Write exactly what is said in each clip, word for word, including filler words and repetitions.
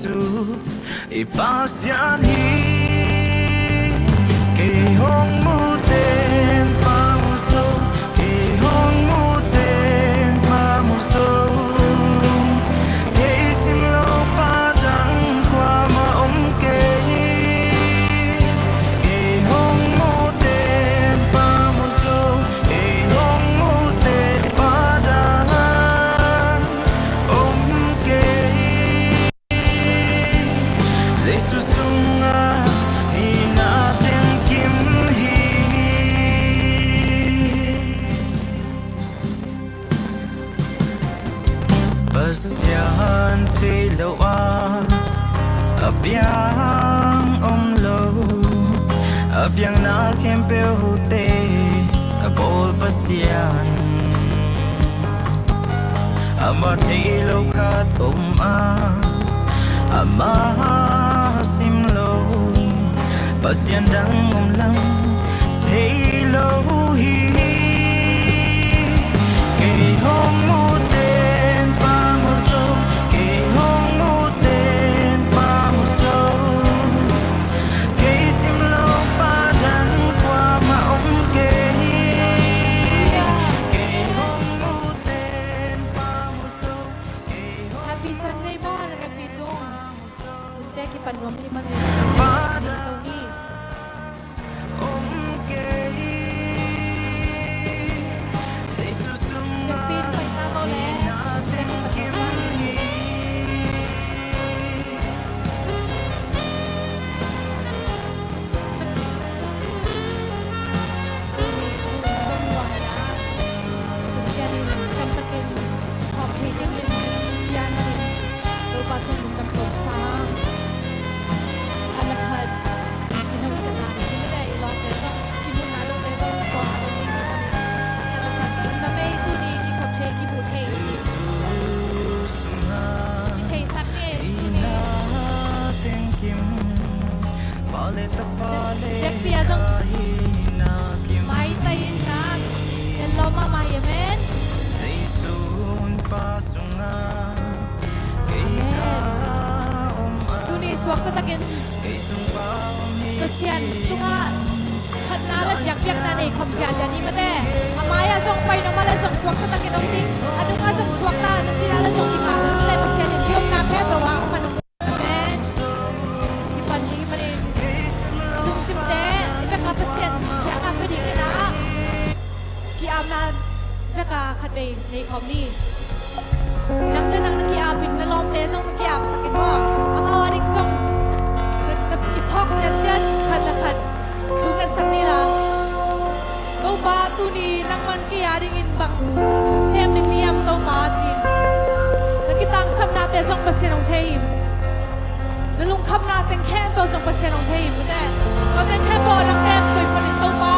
Jesu i Pasian hi. Kei hong mu ten Pa mu zo, kei hong mu ten Pa mu zo. Kei sim lo Pa dang kuamah om kei hi. Kei hong mu ten Pa mu zo, kei hong mu ten Pa dang om kei hi. Jesu sungah hihna teng kim hi. Pasian thei lo a, a piang om lo, a piangna khempeuhte a bawl Pasian. Amah thei lo khat om a, amah sim lo, Pasian dang om lang thei lo hi. Kei hong mu ten Pa mu zo, kei hong mu ten Pa mu zo. Kei sim lo Pa dang kuamah om kei hi. Kei hong mu ten Pa mu zo, kei hong Happy Sunday maw, na mipi tung. Hun te kipan nuam hi manin Pa ding to ni. Om kei hi. Jesu sungah Happy Sunday maw le. Hun te kipan nuam hi. Zong huai ah Pasian in cidam takin thawk thei dingin pian manin Topa tungah lungdam ko ka sa hang. Khat le khat i nosiatna ding hi mate, i lawmte zong, i munna lote zong pua a dong ding hi manin khat le khat lungdam ei, tuni kikhop thei, kimu thei ci. I theisak ni ei tuni. Biakpi ah zong maitai in ka tel lawm mahmah hi. Amen. Amen. Tuni suakta takin Pasian tungah phatna le biakpiakna nei khawm ziahziah ni mate. A mai-ah zong pai nong mah le zong suakta takin om ding. A nungah zong suakta na cih ah le zong kingah le zong le Pasian in i omna khempeuh ah hong phat nong. Amen. Kipan ding hi manin i lungsimte i vekah Pasian kiangah pia dingin ah ki-apna vekah khatvei nei khawm ni. Nang le nang na ki-ap in, na lawmte zong na ki-apsak in maw. Amau a ding zong na, na i thawk ciancian khat le khat thu ngetsak ni la. Topa, tuni nangman kei a dingin bang sem ding na hiam Topa ci-in na kitangsapnate zong Pasian hong thei hi. Na lungkhamna teng khempeuh zong Pasian hong thei hi mate. Tua teng khempeuh a dangte koih phot in Topa.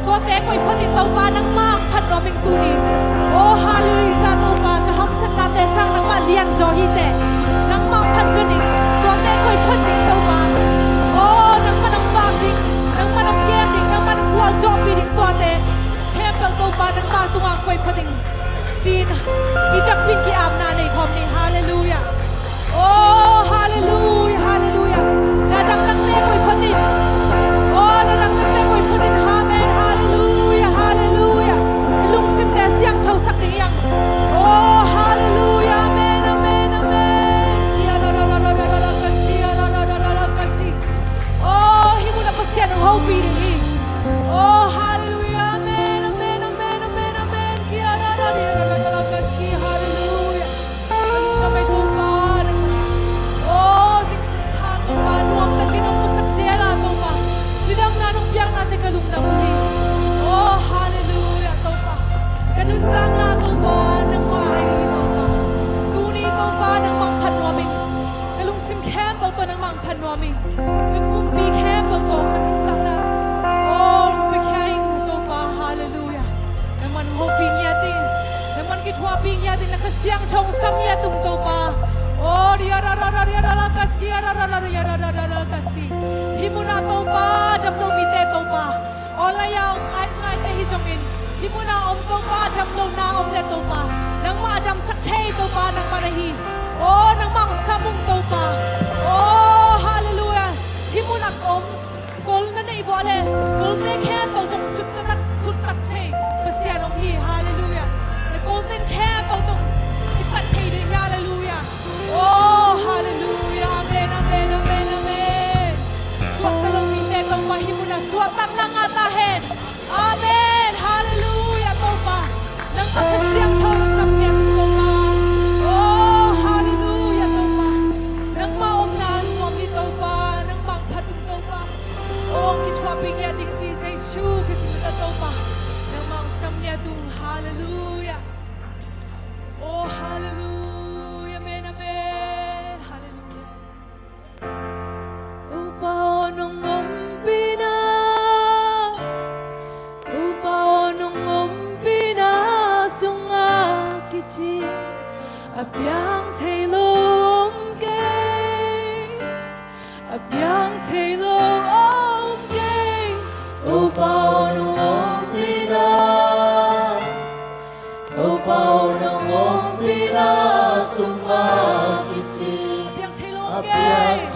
Tuate koih phot in Topa, nangmah hong phat nuam ing tuni. Oh, hallelujah Topa, ka haksatnate sang nangmah lianzaw hi teh. Nangmah hong phat zaw ning. Tuate koih phot ning Topa. Oh, nangmah nong vak ding, nangmah nong kem ding, nangmah nong gualzawhpih ding tuate khempeuh Topa, nangmah tungah koih phot ning. Ci-in i takpi-in ki-apna nei khawm ni. Hallelujah. Oh, hallelujah, hallelujah. Na dangdangte koih phot in. Oh, na dangdangte koih phot in. Amen, hallelujah, hallelujah. I lungsimte siangthosak ding hi hang. Oh, hallelujah, amen, amen, amen. Oh, hih munah Pasian hong hopih ding hi. Oh, hallelujah, amen, amen, amen, amen, amen. Hallelujah. Ka lungdam ei Topa, nangmah. Oh, zingsang khang Topa, nuamtakin hong puaksak zel a Topa, cidamna nong piaknate ka lungdam uh hi. Oh, hallelujah Topa. Ka nuntakna Topa, nangmah ahi hi Topa. Tuni Topa, nangmah hong phat nuam in. Ka lungsim khempeuh tawh nangmah hong phat nuam in. Ka pumpi khempeuh tawh ka nuntakna, oh, hong piakhia in Topa, hallelujah. Nangman hopih ngiat in, nangman kithuahpih ngiat in, na Kha Siangtho hong sam ngiat ung Topa. Oh, ria ra ra ra ria ra ra ka si, ria ra ra ra ria ra ra ra ra ka si. Hih munah Topa, dam lo mite Topa, online ah hong ngai ngaite hi zongin, hih munah om Topa, dam lo na om le Topa, nangmah a damsak thei Topa nangmah na hi. Oh, nangmah hong sam ung Topa.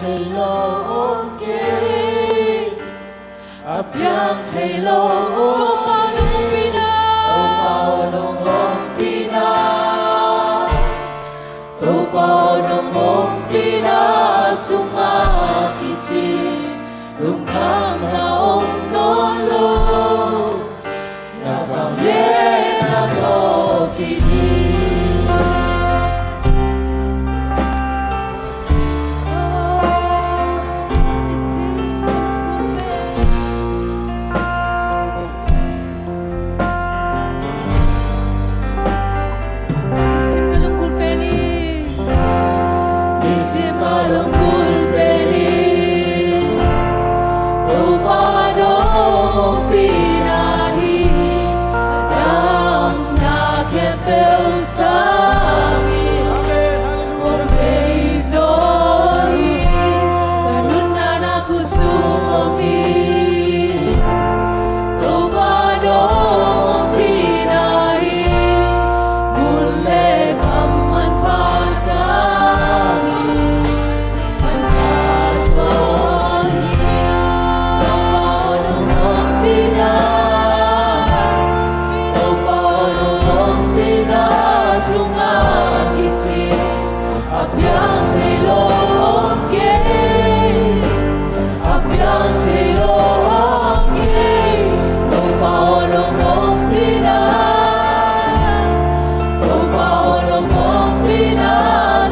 thei lo om kei, a piang thei lo om kei. Topa nong ompihna, Topa aw nong ompihna, Topa aw nong ompihna sungah kici lungkhamna om nawn lo. Na vangliatna tawh kiding. Nisim ka lungkul pen hi. Nisim ka lungkul pen hi. Topa nong ompihna hi. A dang na khempeuh sangin hong thei zaw hi. Ka nuntakna khutsung om hi. Topa nong ompihna hi. Mun le gam manpha sangin manpha zaw hi. Topa nong ompihna, Topa nong ompihna sungah kici a piang thei lo om kei. A piang thei lo om kei. Topa aw nong ompihna, Topa aw nong ompihna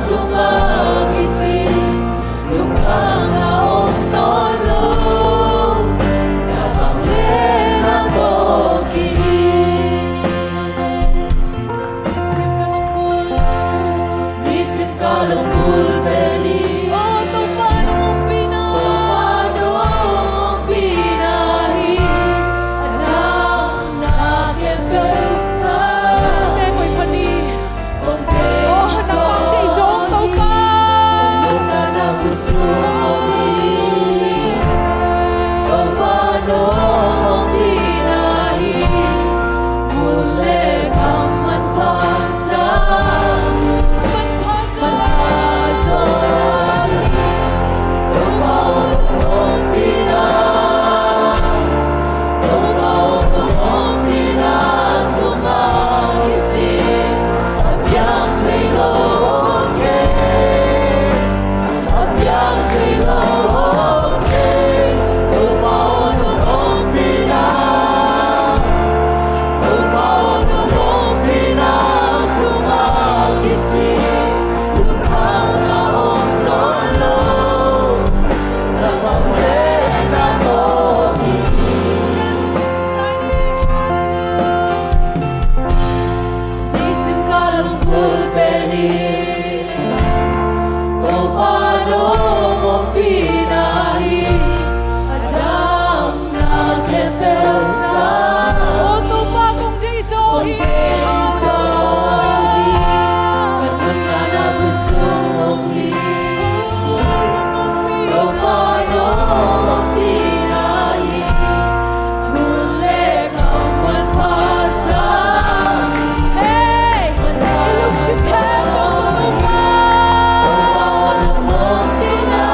sungah kici lungkhamna om nawn lo. Na vangliatna tawh kiding. Nisim ka lungkul, nisim ka lungkul pen hi. Oh, Topa nong ompihna, Topa nong ompihna hi. A dang na khempeuh sangin. Te koi khon ni. Oh, na pang tei zong Topa. Topa nong ompihna hi. Mun le gam manpha sangin manpha zaw hi. Topa nong ompihna, Topa nong ompihna sungah kici a piang thei lo om kei. A piang thei lo om kei. Topa aw nong ompihna, Topa aw nong ompihna sungah kici lungkhamna om nawn lo. Na vangliatna tawh kiding. Nisim ka lungkul pen hi. Topa nong ompihna hi. A dang na khempeuh sangin. Oh, Topa kong deih zaw hi. Kong deih zaw hi. Ka nuntakna khutsung om hi. Topa nong ompihna hi. Mun le gam manpha sangin. Hey! Manpha sangin. Topa nong ompihna,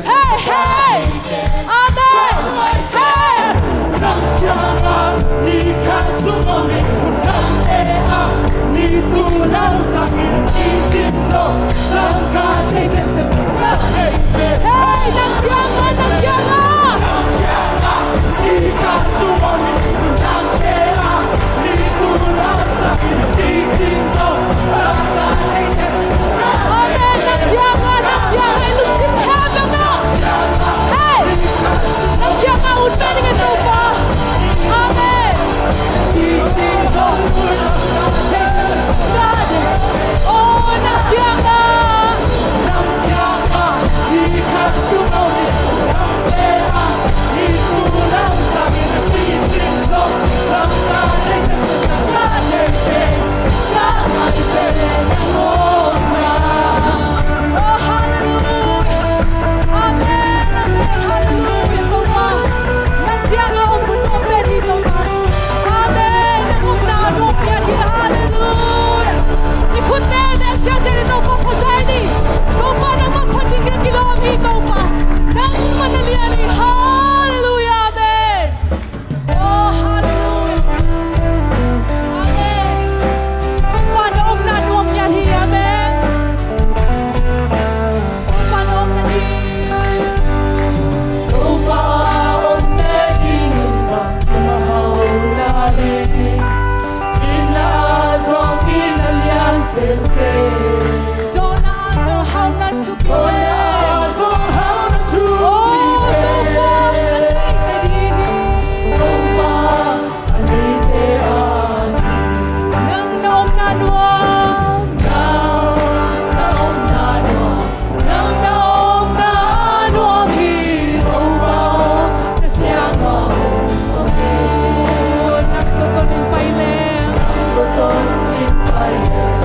Hei, hei! Amen! Hei! Hei, nang kiangah, nang kiangah! Amen. Nang kiangah, nang kiangah i lungsim khempeuh tawh. Hei! Nang kiangah ut pen ing e Topa. Amen. Oh, nang kiangah. Oh, hallelujah. Amen, amen, hallelujah, Topa. Nang kiangah om hun nuam pen hi, Topa. Amen. Nang omna nuam pian hi, hallelujah. I khutte beng siangsiang ni, Topa, phuzaih ni. Topa, nangmah phat ding kilawm hi, Topa. Nangmah na lian hi, hallelujah, amen. Oh, hallelujah. Amen. Topa, na omna nuam pian hi, amen. Topa, na omna ding. Topa, omna ding in bang kimahau na hi. Ginna ah zong ginna lian semsem. Zawhna ah zong hauhna thupi pen. Zawhna ah zong hauhna thupi pen. Oh, Topa, na neite ding hi. Topa, na neite ding hi. Nang na omna nuam. Nang na omna nuam. Nang na omna nuam hi, Topa aw, Kha Siangtho aw, aw hi. Nang tawh ton in pai leng. Nang tawh ton in pai leng.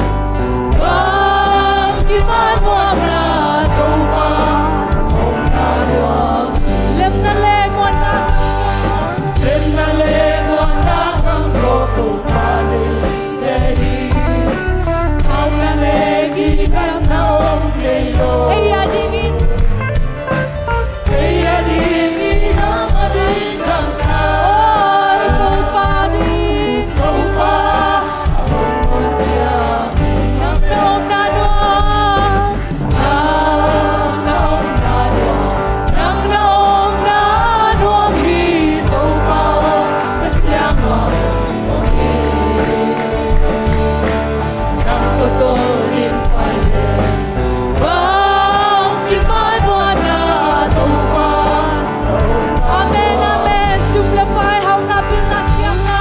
Bang kimat nuam na, Topa omna nuam hi. Lemna le muanna gam zaw. Lemna le muanna gam zaw, Topa nei. Hauhna le kiganna om ngei lo. Ei a dingin. Ei a dingin, nang a ding dang na. Oi, Topa ding. Topa a hong ngan ciang. Nang na omna nuam. Nang na omna nuam, nang na omna nuam hi, Topa aw, Kha Siangtho aw, aw hi. Nang tawh ton in pai leng, bang kimat nuam na, Topa. Amen, amen. Sum le pai, hauhna, pilna, siamna.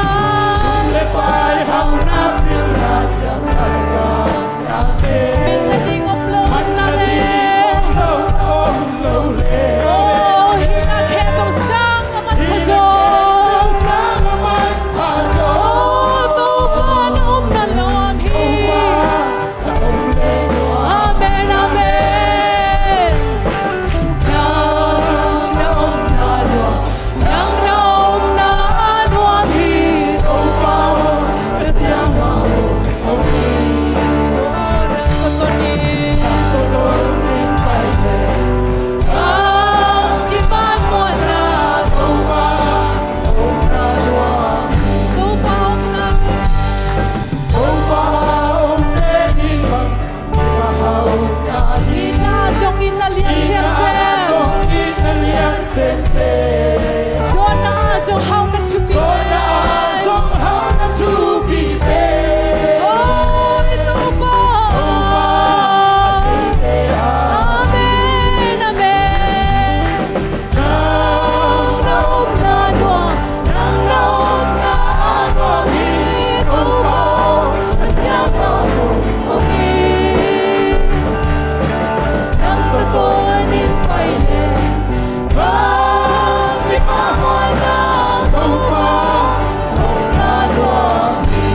Sum le pai, hauhna, pilna, siamna, sa. Manna ding om lo, om lo le. Oh, hihna khempeuh sang a manpha zaw. Oh, Topa na omna nuam hi. Amen, amen. Nang na omna nuam. Nang na omna nuam hi, Topa aw, Kha Siangtho aw, aw hi. Nang tawh ton in, nang tawh ton in pai leng, bang kimat nuam na, Topa omna nuam hi. Topa omna. Topa omna ding bang Ginna ah zong itna lian semsem. Zawhna ah zong hauhna thupi pen. Oi, Topa. Amen, amen. Nang na omna nuam, nang na omna nuam hi, Topa aw, Kha Siangtho aw, aw hi. Nang tawh ton in pai leng, bang kimat nuam na, Topa omna nuam hi.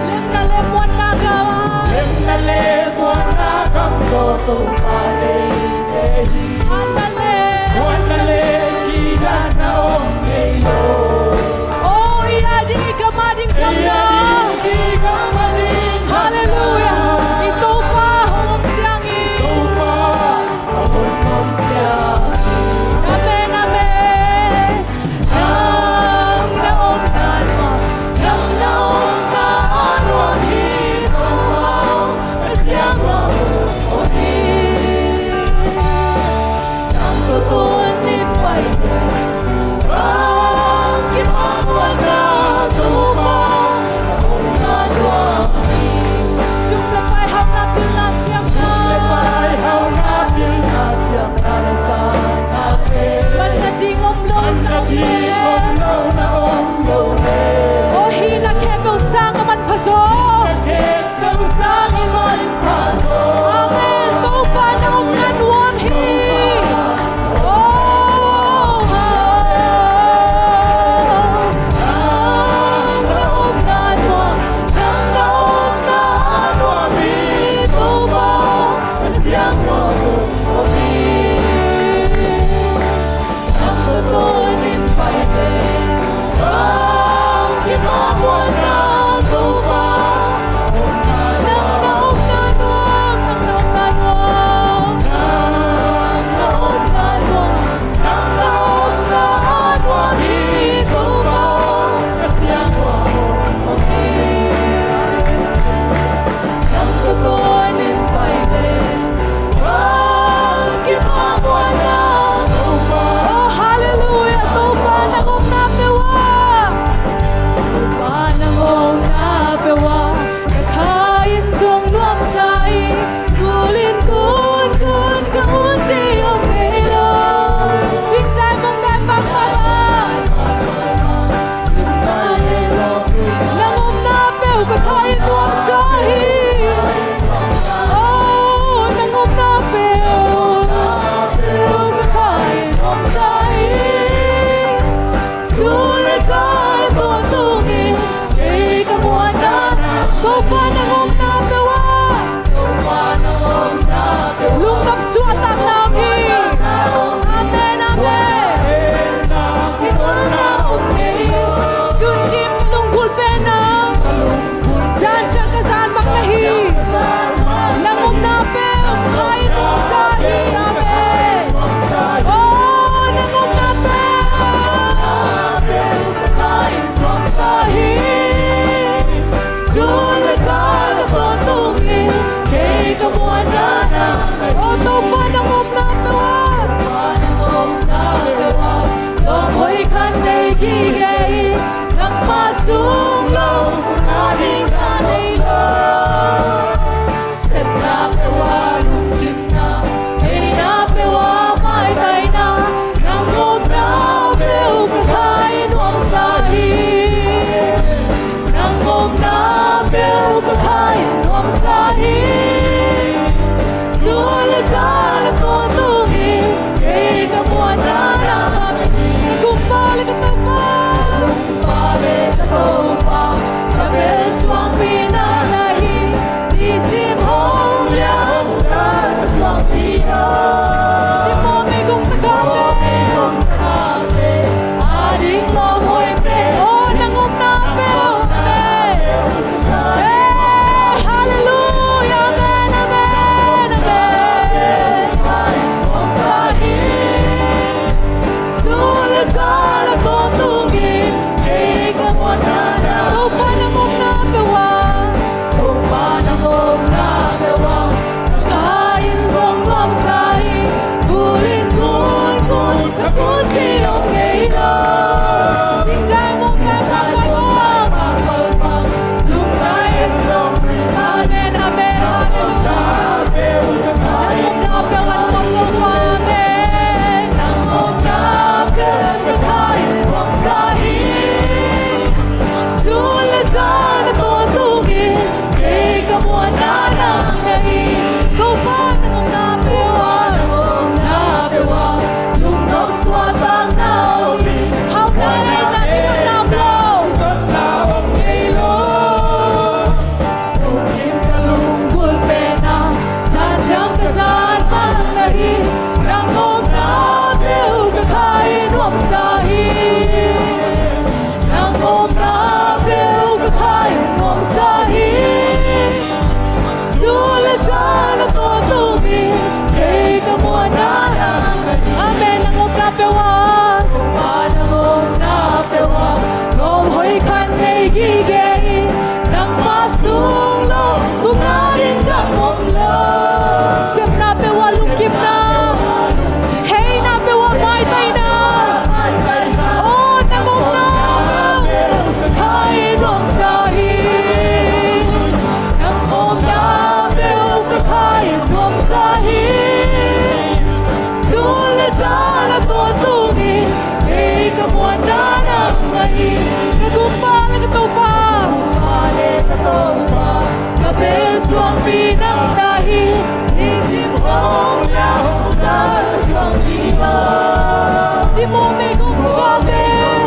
Lemna le muanna gam ah, lemna le muanna gam zaw Topa neite hi. Hauhna le, hauhna le kiganna om ngei lo. Oh, i a ding, i gam a ding tamna. I a ding, i gam a ding tamna. Halleluiah. I Topa hong Khan nei gige in nangmah sung lo, bungah ding gam om lo. Sepna peuh ah lungkimna, heina peuh ah maitaina. Oh, nang omna peuh ka khai nuamsa hi. Nang omna peuh ka khai nuamsa hi. Sun le zan a tawntungin kei ka muanna nang ahi. Ka Gumpa le ka Topa, Gumpa le ka Topa, ka pen suangpi nang na hi. Nisim hong la ka suangpi lo. Ci mawh mei kong ka pen.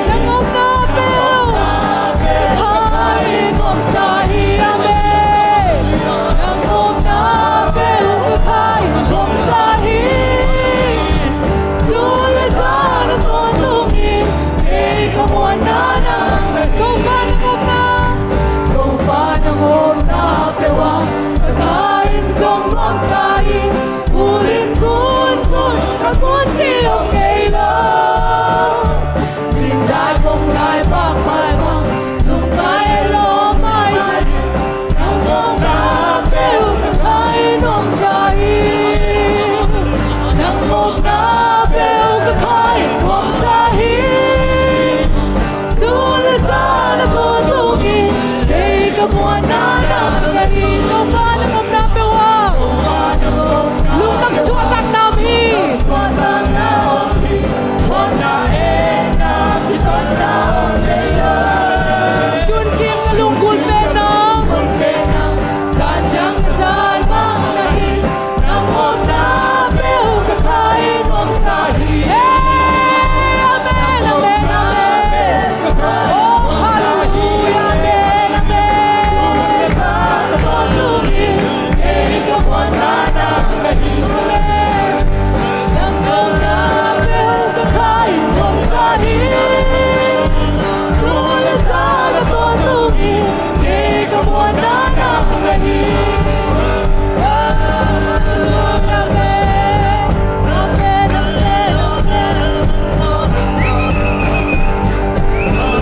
Nang omna peuh ka khai nuamsa hi. Amen. Nang omna peuh ka khai nuamsa hi. Sun le zan a tawntungin kei ka muanna nang. Topa nang omna, Topa nang omna peuh ah ka kha in zong nuamsa hi. Vul in kun kun, ka kun ci om ngei lo. Sindai kong nai bak pai bang, lungkai lo mai. Nang omna peuh ka khai nuamsa hi. Nang omna peuh ka khai nuamsa hi. Sun le zan a tawntungin kei ka muanna nang ahi. Topa nang omna peuh ah lungtang suahtakna om hi. Sun kim ka lunggulh pen nang, zan ciang ka zan mang na hi. Nang omna peuh ka khai nuamsa hi. Amen, amen, amen. Oh, hallelujah, amen, amen. Ka tungin kei ka muanna nang ahi. Amen. Nang omna peuh ka khai nuamsa hi. Sun le zan a tawntungin kei ka muanna nang ahi.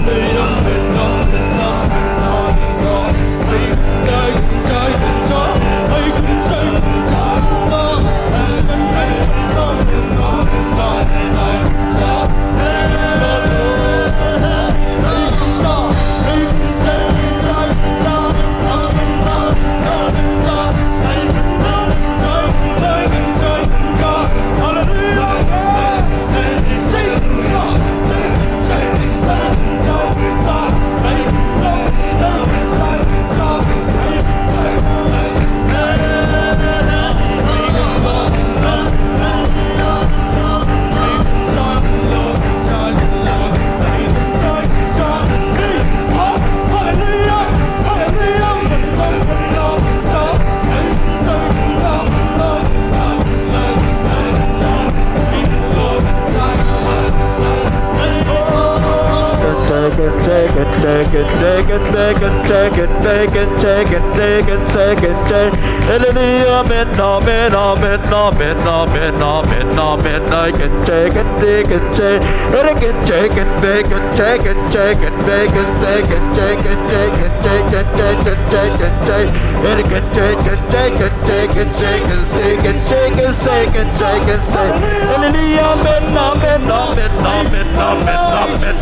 Amen, amen, amen. Hallelujah, amen, amen, amen, amen, amen, amen, amen. I can take it, they can say, and I can take it, they can take it, take it, they can say, can take it, take it, take it, take it, take it, take it, and I can take it, take it, take it, take it, take it, take it, take it. Hallelujah, amen, amen, amen, amen, amen, amen,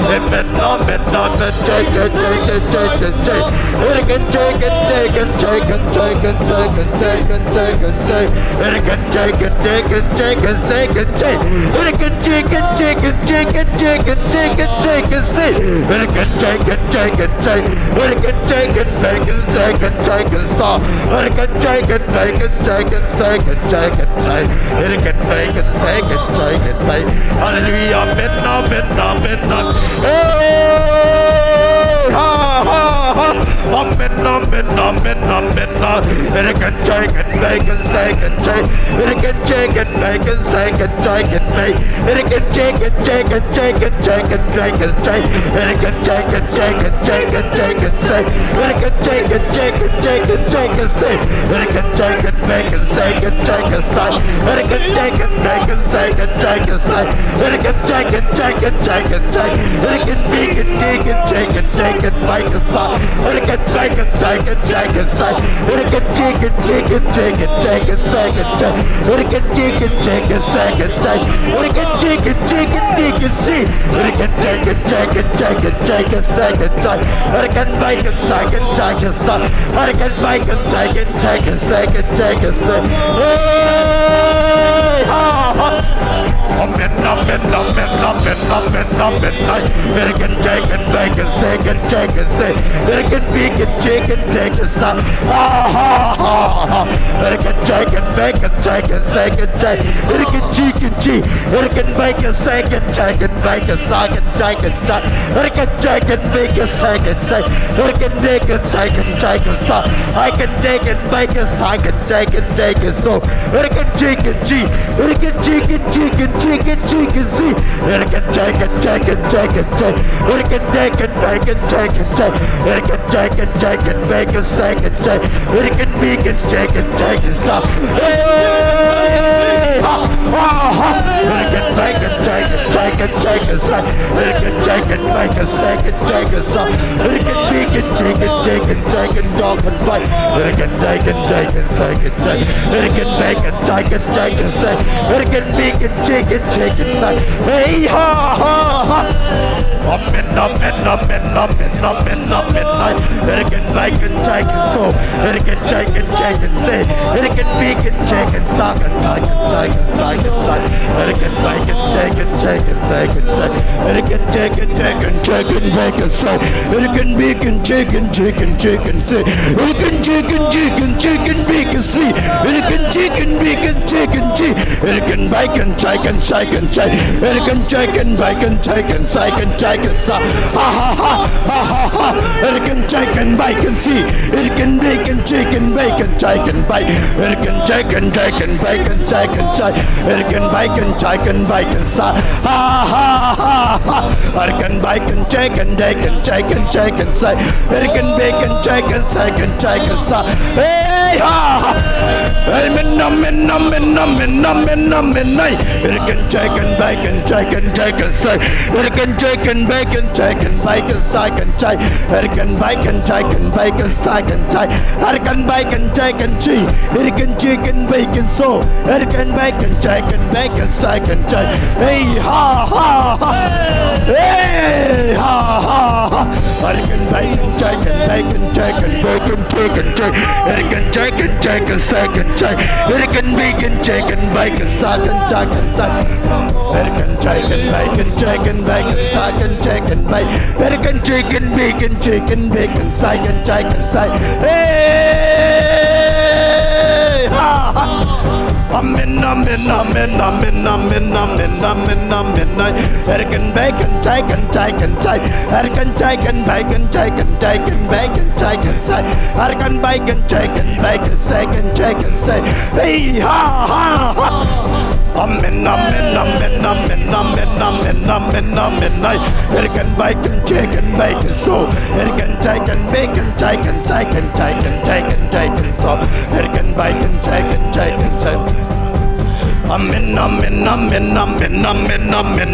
amen, amen, amen, take it, take it, take it, take it. Take it, take it, take it, take it, take it, take it, take it, take it, say. Take it, take it, take it, take it, take it, take it. Take it, take it, take it, take it, take it, take it, take it, say. Take it, take it, take it, take it. Take it, take it, take it, take it, take it, say. Take it, take it, take it, take it, take it, take it, say. Take it, take it, take it, take it, take it. Hallelujah, amen, amen, amen, amen. Hey, ha, ha, ha. Amen, amen, amen, amen. It can take it, bake and shake and take. It can take it, bake and shake and take and bake. It can take it, take it, take it, take it, take and take. It can take it, take it, take it, take and take. It can take it, take it, take it, take and take. It can take it, bake and shake and take and shake. It can take it, bake and shake and take and shake. It can take it, take it, take it, take. It can bake and take it, take it, take it, bake and shake. It can take it, take it, take it, take. It can take it, take it, take it, take and shake and take. It can take it, take it, take it, take. It can take it, take it, take it, see. It can take it, take it, take it, take and shake and take. It can bake and shake and take and shake. It can bake and take it, take and shake and take and shake. Hey, ha, ha. Amen, amen, amen, amen, amen, amen. Hey. It can take and bake and shake and take and shake. It can bake and shake and take and shake. Ah, ha, ha, ha. It can take and bake and shake and shake and shake. It can shake and shake. It can bake and shake and shake and bake and shake and shake and shake. It can shake and bake and shake and shake. It can bake and shake and shake and shake. I can take and bake and shake and shake and shake and so. It can shake and shake. It can shake and shake and shake and shake and see. It can shake and shake and shake and shake. It can take and bake and shake and shake. It can shake and shake and bake and shake and shake. It can bake and shake and shake and shake. Hey! Ha! Ha! Ha! It can bake and shake and shake and shake and shake. It can shake and bake and shake and shake and shake. It can bake and shake and shake and shake and dog and fight. It can take and shake and shake and shake. It can bake and shake and shake and shake. It can bake and shake and shake and shake. Hey, ha, ha, ha. Amen, amen, amen, amen, amen, amen. It can bake and shake and so. It can shake and shake and shake. It can bake and shake and suck and shake and shake and shake and shake. It can bake and shake and shake and shake and shake. It can shake and shake and shake and bake and shake. It can bake and shake and shake and shake and shake. It can shake and shake and shake and bake and shake. It can shake and bake and shake and shake. It can bake and shake and shake and shake. It can shake and bake and shake and shake and shake and shake. Ha ha ha ha ha ha. It can shake and bake and see. It can bake and shake and bake and shake and bake. It can shake and shake and bake and shake and shake. It can bake and shake and bake and shake. Ha ha ha ha. It can bake and shake and shake and shake and shake and shake. It can bake and shake and shake and shake and shake. Hey ha ha. Hey, minna, minna, minna, minna, minna, minna. It can shake and bake and shake and shake and shake. It can shake and bake and shake and bake and shake and shake. It can bake and shake and bake and shake and shake. It can bake and shake and shake. It can shake and bake and so. It can bake and shake and bake and shake and shake. Hey ha ha ha. Hey ha ha ha. It can bake and shake and bake and shake and bake and shake and shake. It can shake and shake and shake and shake. It can bake and shake and bake and shake and shake and shake. It can shake and bake and shake and bake and shake and shake and bake. It can shake and bake and shake and bake and shake and shake and shake. Hey ha ha. Amen, amen, amen, amen, amen, amen, amen, amen. It can bake and shake and shake and shake. It can shake and bake and shake and shake and bake and shake and shake. It can bake and shake and bake and shake and shake and shake. Hey ha ha ha. Amen, amen, amen, amen, amen, amen, amen, amen. It can bake and shake and bake and so. It can shake and bake and shake and shake and shake and shake and shake and so. It can bake and shake and shake and shake. Amen, amen, amen, amen, amen, amen.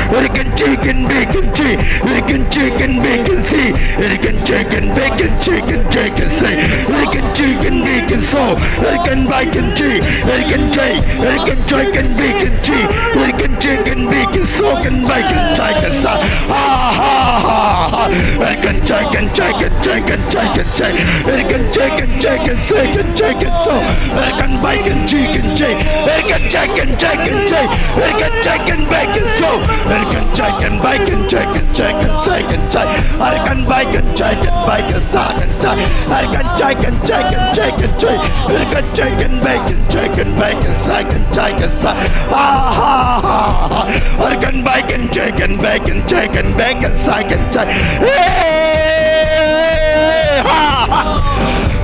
It can shake and bake and shake. It can shake and bake and see. It can shake and bake and shake and shake and say. It can shake and bake and so. It can bake and shake. It can shake. It can shake and bake and shake. It can shake and bake and so can bake and shake and sa. Ha ha ha ha. It can shake and shake and shake and shake and shake. It can shake and shake and shake and shake and so. It can bake and shake and shake. It can shake and shake and shake. It can shake and bake and so. It can shake and bake and shake and shake and shake and shake. It can bake and shake and bake and shake and shake. It can shake and shake and shake and shake and shake. It can shake and bake and shake and bake and shake and shake and shake. Ah ha ha ha. It can bake and shake and bake and shake and bake and shake and shake. Hey!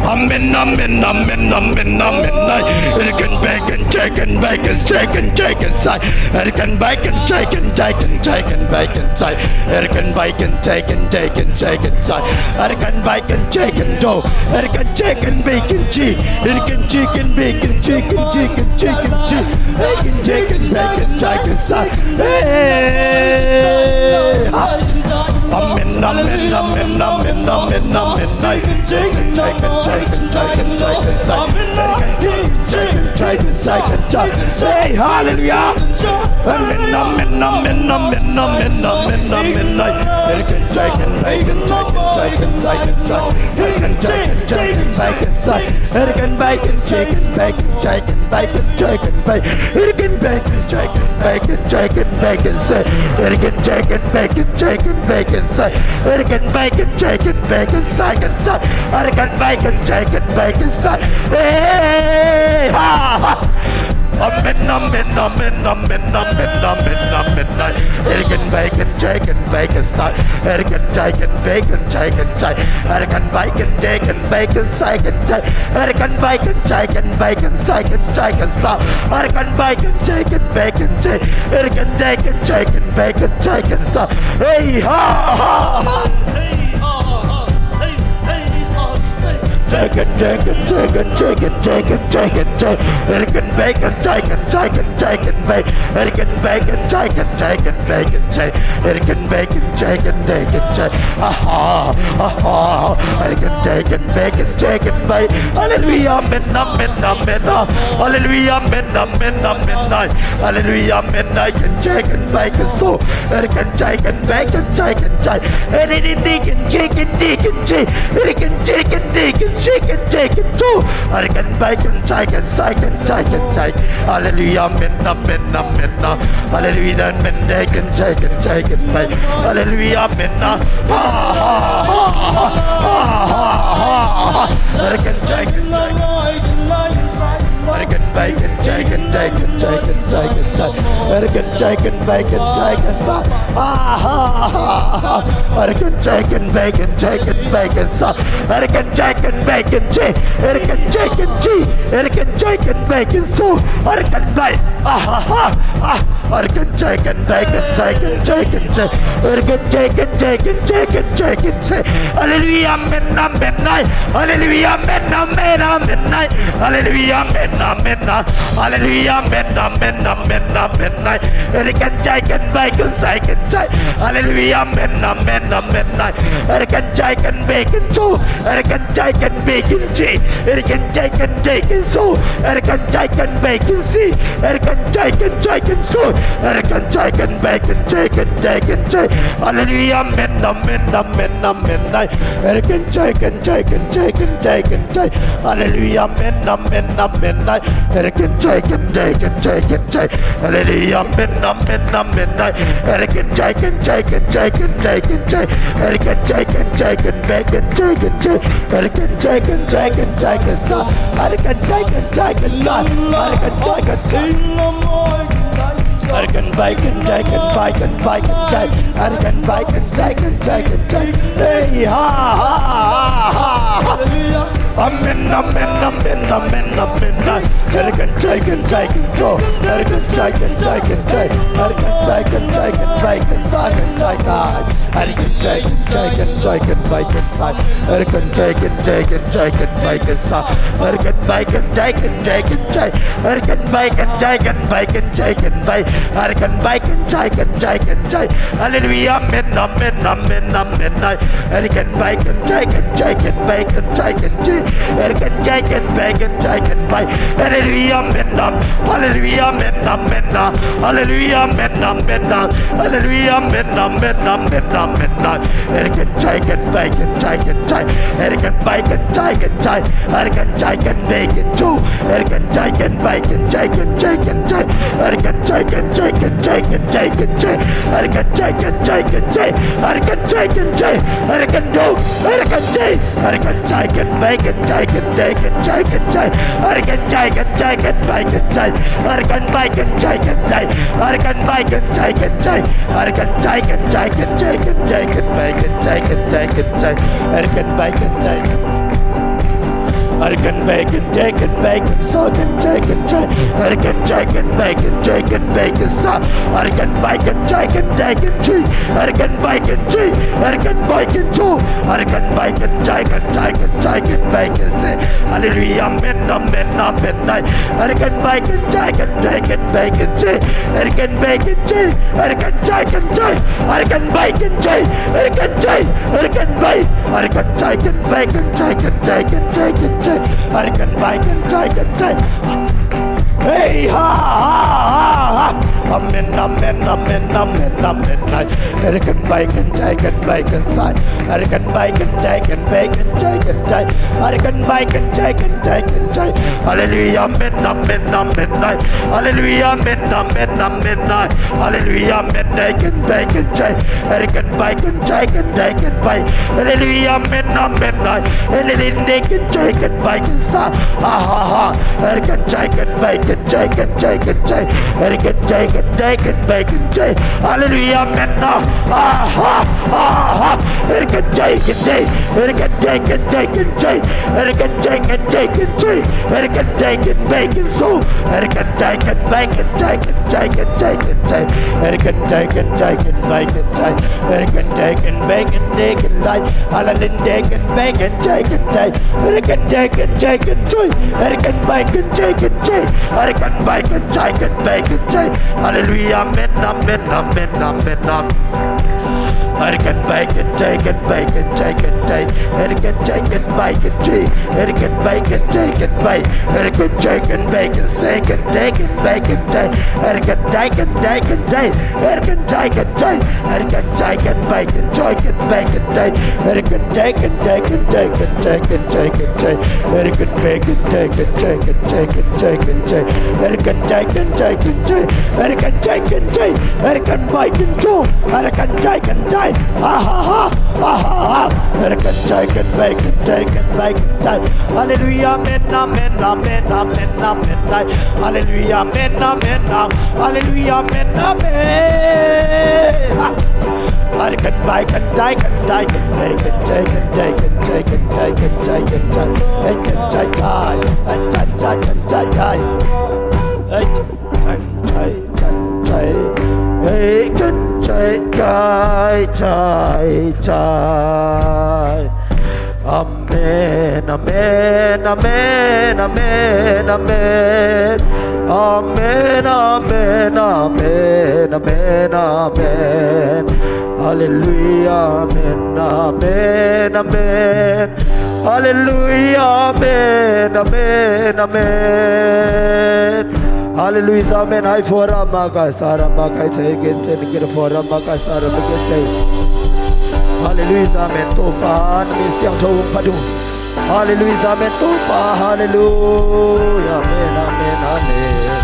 Amen, amen, amen, amen, amen. Eric and bacon, chicken, bacon, chicken, chicken, side. Eric and bacon, chicken, chicken, chicken, bacon, side. Eric and bacon, chicken, chicken, chicken, side. Eric and bacon, chicken, dough. Eric and chicken, bacon, cheese. Eric and chicken, bacon, chicken, chicken, chicken, cheese. Bacon, chicken, bacon, chicken, side. Hey, ha. Amen, amen, amen, amen, amen, amen, amen. Hey, hallelujah. Amen, amen, amen, amen, amen, amen, amen, amen. Hey, chicken, chicken, bacon, chicken, chicken, chicken, chicken, chicken, chicken, bacon, chicken, bacon, chicken, bacon, chicken, bacon, chicken, bacon, chicken, bacon, say, chicken, chicken, bacon, chicken, bacon, say, chicken, bacon, chicken, bacon, say, say, chicken, bacon, chicken, bacon, say, hey, ha, ha. Amen, amen, amen, amen, amen, amen, amen. Chicken, bacon, chicken, bacon, say, chicken, chicken, bacon, chicken, say, chicken, bacon, chicken, bacon, say, chicken, say, chicken, bacon, chicken, bacon, say, chicken, chicken, say, chicken, bacon, chicken, bacon, say, chicken, chicken, chicken, bacon, chicken, say, hey, ha, ha, ha. Chicken, chicken, chicken, chicken, chicken, chicken, chicken, chicken, bacon, chicken, chicken, chicken, bacon, chicken, bacon, chicken, bacon, chicken, chicken, bacon, chicken, chicken, chicken, aha, aha, chicken, chicken, bacon, chicken, bacon, hallelujah, amen, amen, amen, hallelujah, amen, amen, amen, hallelujah, amen, chicken, chicken, bacon, so, chicken, chicken, bacon, chicken, chicken, chicken, chicken, chicken, chicken, chicken, chicken, chicken, chicken, two. Chicken, bacon, chicken, chicken, chicken, chicken. Hallelujah, amen, amen, amen. Hallelujah, amen, chicken, chicken, chicken, bacon. Hallelujah, amen. Ha, ha, ha, ha, ha, ha, ha. Chicken, chicken, chicken. Chicken, bacon, chicken, chicken, chicken, chicken, chicken. Chicken, chicken, bacon, chicken, sa. Ah, ha, ha, ha, ha. Chicken, chicken, bacon, chicken, bacon, sa. Chicken, chicken, bacon, chi. Chicken, chicken, chi. Chicken, chicken, bacon, su. Chicken, bacon. Ah, ha, ha, ha. Chicken, chicken, bacon, chicken, chicken, chi. Chicken, chicken, chicken, chicken, chicken, chi. Hallelujah, amen, amen, amen. Hallelujah, amen, amen, amen, amen. Hallelujah, amen, amen, amen. Hallelujah, amen, amen, amen, amen. Chicken, chicken, bacon, chicken, chicken. Hallelujah, amen, amen, amen, amen. Chicken, chicken, bacon, two. Chicken, chicken, bacon, chi. Chicken, chicken, bacon, su. Chicken, chicken, bacon, si. Chicken, chicken, chicken, su. Chicken, chicken, bacon, chicken, chicken, chi. Hallelujah, amen, amen, amen, amen. Chicken, chicken, chicken, chicken, chicken, chi. Hallelujah, amen, amen, amen. Chicken, chicken, chicken, chicken, chi. Hallelujah, amen, amen, amen. Chicken, chicken, chicken, chicken, chicken, chi. Chicken, chicken, chicken, bacon, chicken, chi. Chicken, chicken, chicken, chicken, sa. Chicken, chicken, chicken, sa. Chicken, chicken, chicken. Chicken, bacon, chicken, bacon, bacon, chicken. Chicken, bacon, chicken, chicken, chicken. Hey, ha, ha, ha, ha, ha. Amen, amen, amen, amen, amen. Chicken, chicken, chicken, go. Chicken, chicken, chicken, chicken. Chicken, chicken, chicken, bacon, chicken, chicken. Chicken, chicken, chicken, chicken, bacon, side. Chicken, chicken, chicken, chicken, bacon, side. Chicken, bacon, chicken, chicken, chicken. Chicken, bacon, chicken, bacon, chicken, bacon. Chicken, bacon, chicken, chicken, chicken. Hallelujah, amen, amen, amen, amen. Chicken, bacon, chicken, chicken, bacon, chicken, chicken. Chicken, chicken, bacon, chicken, bacon. Hallelujah, amen, amen. Hallelujah, amen, amen, ah. Hallelujah, amen, amen, ah. Hallelujah, amen, amen, amen, amen, ah. Chicken, chicken, bacon, chicken, chicken. Chicken, bacon, chicken, chicken. Chicken, chicken, bacon, two. Chicken, chicken, bacon, chicken, chicken, chicken. Chicken, chicken, chicken, chicken, chicken, chicken. Chicken, chicken, chicken, chicken. Chicken, chicken, chicken. Chicken, two. Chicken, chicken. Kan jai, kan bai, kan jai, kan jai, kan jai, kan jai. Ar kan jai, kan jai, kan bai, kan jai. Ar kan bai, kan jai, kan jai. Ar kan bai, kan jai, kan jai. Ar kan jai, kan jai, kan jai, kan jai, kan bai, kan jai, kan jai, kan jai. Ar kan bai, kan jai. Ar kan bai, kan jai, kan bai, kan sa, kan jai, kan jai. Ar kan jai, kan bai, kan jai, kan bai, kan sa. Ar kan bai, kan jai, kan jai, kan jui. Ar kan bai, kan jai, ar kan bai, kan jai, ar kan bai, kan jai, kan jai, kan jai, kan bai, kan se. Hallelujah, amen, amen, amen, ai. Ar kan bai, kan jai, kan jai, kan bai, kan jai, ar kan bai, kan jai, ar kan jai, kan jai, ar kan bai, kan jai, ar kan jai, ar kan bai, ar kan jai, kan bai, kan jai, kan jai, kan jai, kan jai, ar kan bai, kan jai, kan jai. Hey, ha, ha, ha, ha. Amen, amen, amen, amen, amen, ai. Ar kan bai, kan jai, kan bai, kan sai. Ar kan bai, kan jai, kan bai, kan jai, kan jai. Ar kan bai, kan jai, kan jai, kan jai. Hallelujah, amen, amen, amen, ai. Hallelujah, amen, amen, amen, ai. Hallelujah, amen, jai, kan bai, kan jai. Ar kan bai, kan jai, kan jai, kan bai. Hallelujah, amen, amen, ai. Hallelujah, kan jai, kan bai, kan sa. Ha, ha, ha. Ar kan jai, kan bai, kan jai, kan jai, kan jai. Ar kan jai, kan jai, kan bai, kan jai. Hallelujah, amen, na. Ha, ha, ha, ha. Ar kan jai, kan jai. Ar kan jai, kan jai, kan jai. Ar kan jai, kan jai, kan jai. Ar kan jai, kan bai, kan su. Ar kan jai, kan bai, kan jai, kan jai, kan jai, kan jai. Ar kan jai, kan jai, kan bai, kan jai. Ar kan jai, kan bai, kan jai, kan jai. Ala den jai, kan bai, kan jai, kan jai. Ar kan jai, kan jai, kan jai. Ar kan bai, kan jai, kan jai. Ar kan bai, kan jai, kan bai, kan jai. Hallelujah, amen, amen, amen, amen, amen. Ar kan bai, kan jai, kan bai, kan jai, kan jai. Ar kan jai, kan bai, kan jai. Ar kan bai, kan jai, kan bai. Ar kan jai, kan bai, kan se, kan jai, kan bai, kan jai. Ar kan jai, kan jai, kan jai. Ar kan jai, kan jai. Ar kan jai, kan bai, kan jai, kan bai, kan jai. Ar kan jai, kan jai, kan jai, kan jai, kan jai, kan jai. Ar kan bai, kan jai, kan jai, kan jai, kan jai, kan jai. Ar kan jai, kan jai, kan jai. Ar kan jai, kan jai. Ar kan bai, kan jai. Ar kan jai, kan jai. Ahaha, ahaha. Ar kan jai, kan bai, kan jai, kan bai, kan jai. Hallelujah, amen, amen, amen, amen, amen, ai. Hallelujah, amen, amen, amen. Hallelujah, amen, amen. Ha. Ar kan bai, kan jai, kan jai, kan bai, kan jai, kan jai, kan jai, kan jai, kan jai, kan jai. Ai, kan jai, jai. Ai, kan jai, jai, kan jai, jai. Ai, kan jai, kan jai. Ai, kan jai, jai, jai, jai. Amen, amen, amen, amen, amen. Amen, amen, amen, amen, amen. Hallelujah, amen, amen, amen. Hallelujah, amen, amen, amen. Hallelujah, amen. Ai, fora maka sara maka sai gen sen kira fora maka sara maka sai. Hallelujah, amen. Topa, na min siangtho hong phat un. Hallelujah, amen. Topa, hallelujah, amen, amen, amen.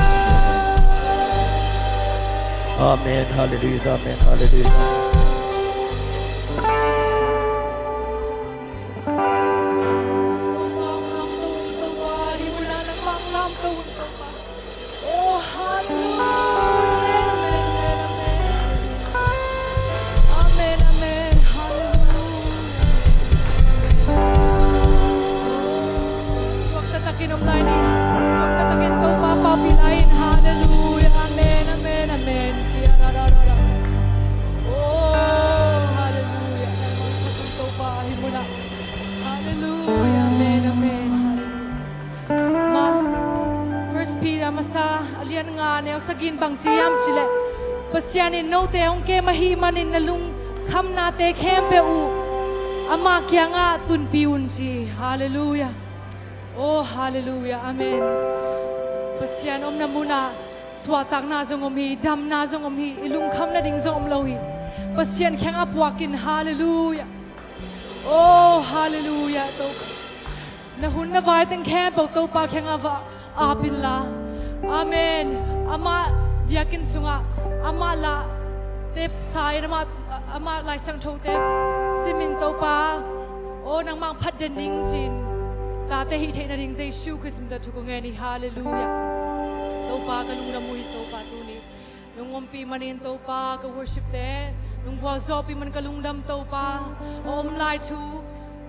Amen, hallelujah, amen, hallelujah. Oh, hallelujah. Amen, amen, amen. Amen, amen. Hallelujah. Suakta takin om lai ni. Suakta takin Topa pauhpih lai in. Hallelujah. Amen, amen, amen. Oh, hallelujah. Topa hi muna. Hallelujah. Amen, amen. Hallelujah. Ma, First Peter masa a lian nga neu sagih in bang ci hiam cih leh, Pasian in note hong kem ahih manin na lungkhamnate khempeuh uh amah kiangah tunpih un ci. Hallelujah. Oh, hallelujah. Amen. Pasian omna munah suahtakna zong om hi, damna zong om hi, i lungkham nading zong om lo hi. Pasian kiangah puak in. Hallelujah. Oh, hallelujah. Topa, na hun na vai teng khempeuh Topa kiangah va ap inla. Amen. Amah biakinn sungah amah lah tep sa in, amah, amah Lai Siangthote simin Topa Aw, nangmah phat den ning cin tate hih theih nading Jesu Khrist min tawh thu ka ngen hi. Halleluiah. Topa ka lungdam uh hi. Topa tuni nong ompih manin Topa ka worship te nong gualzawhpih man ka lungdam Topa. A om lai thu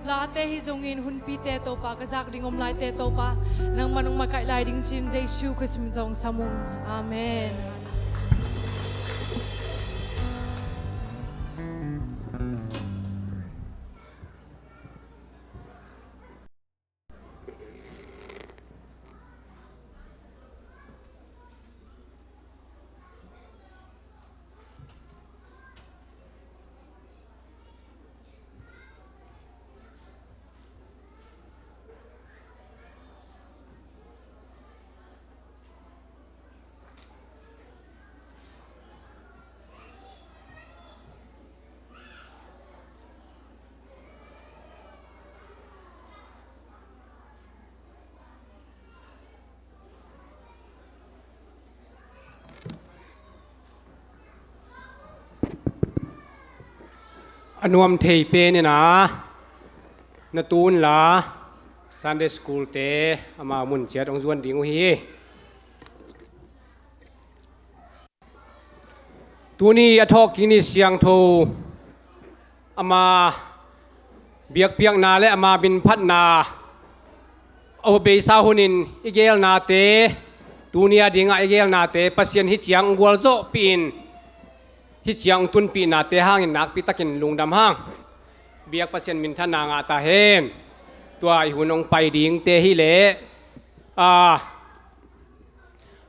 late hi zongin hunpite Topa ka zak ding om laite Topa nangmah nong makaih lai ding cin Jesu Khrist min tawh sam ung. Amen. A nuam thei pen in a na tun la Sunday school te ama mun ciat hong zuan ding uh hi. Tuni a thawhkik ni siangtho ama biakpiakna le ama minphatna a beisa hunin i gelnate, tuni a dingah i gelnate Pasian hih ciang gualzawhpih in hih ciang tunpihnate hangin nakpi takin lungdam hang. Biak Pasian minthanna ngah ta hen. Tua i hun hong pai dingte hi leh a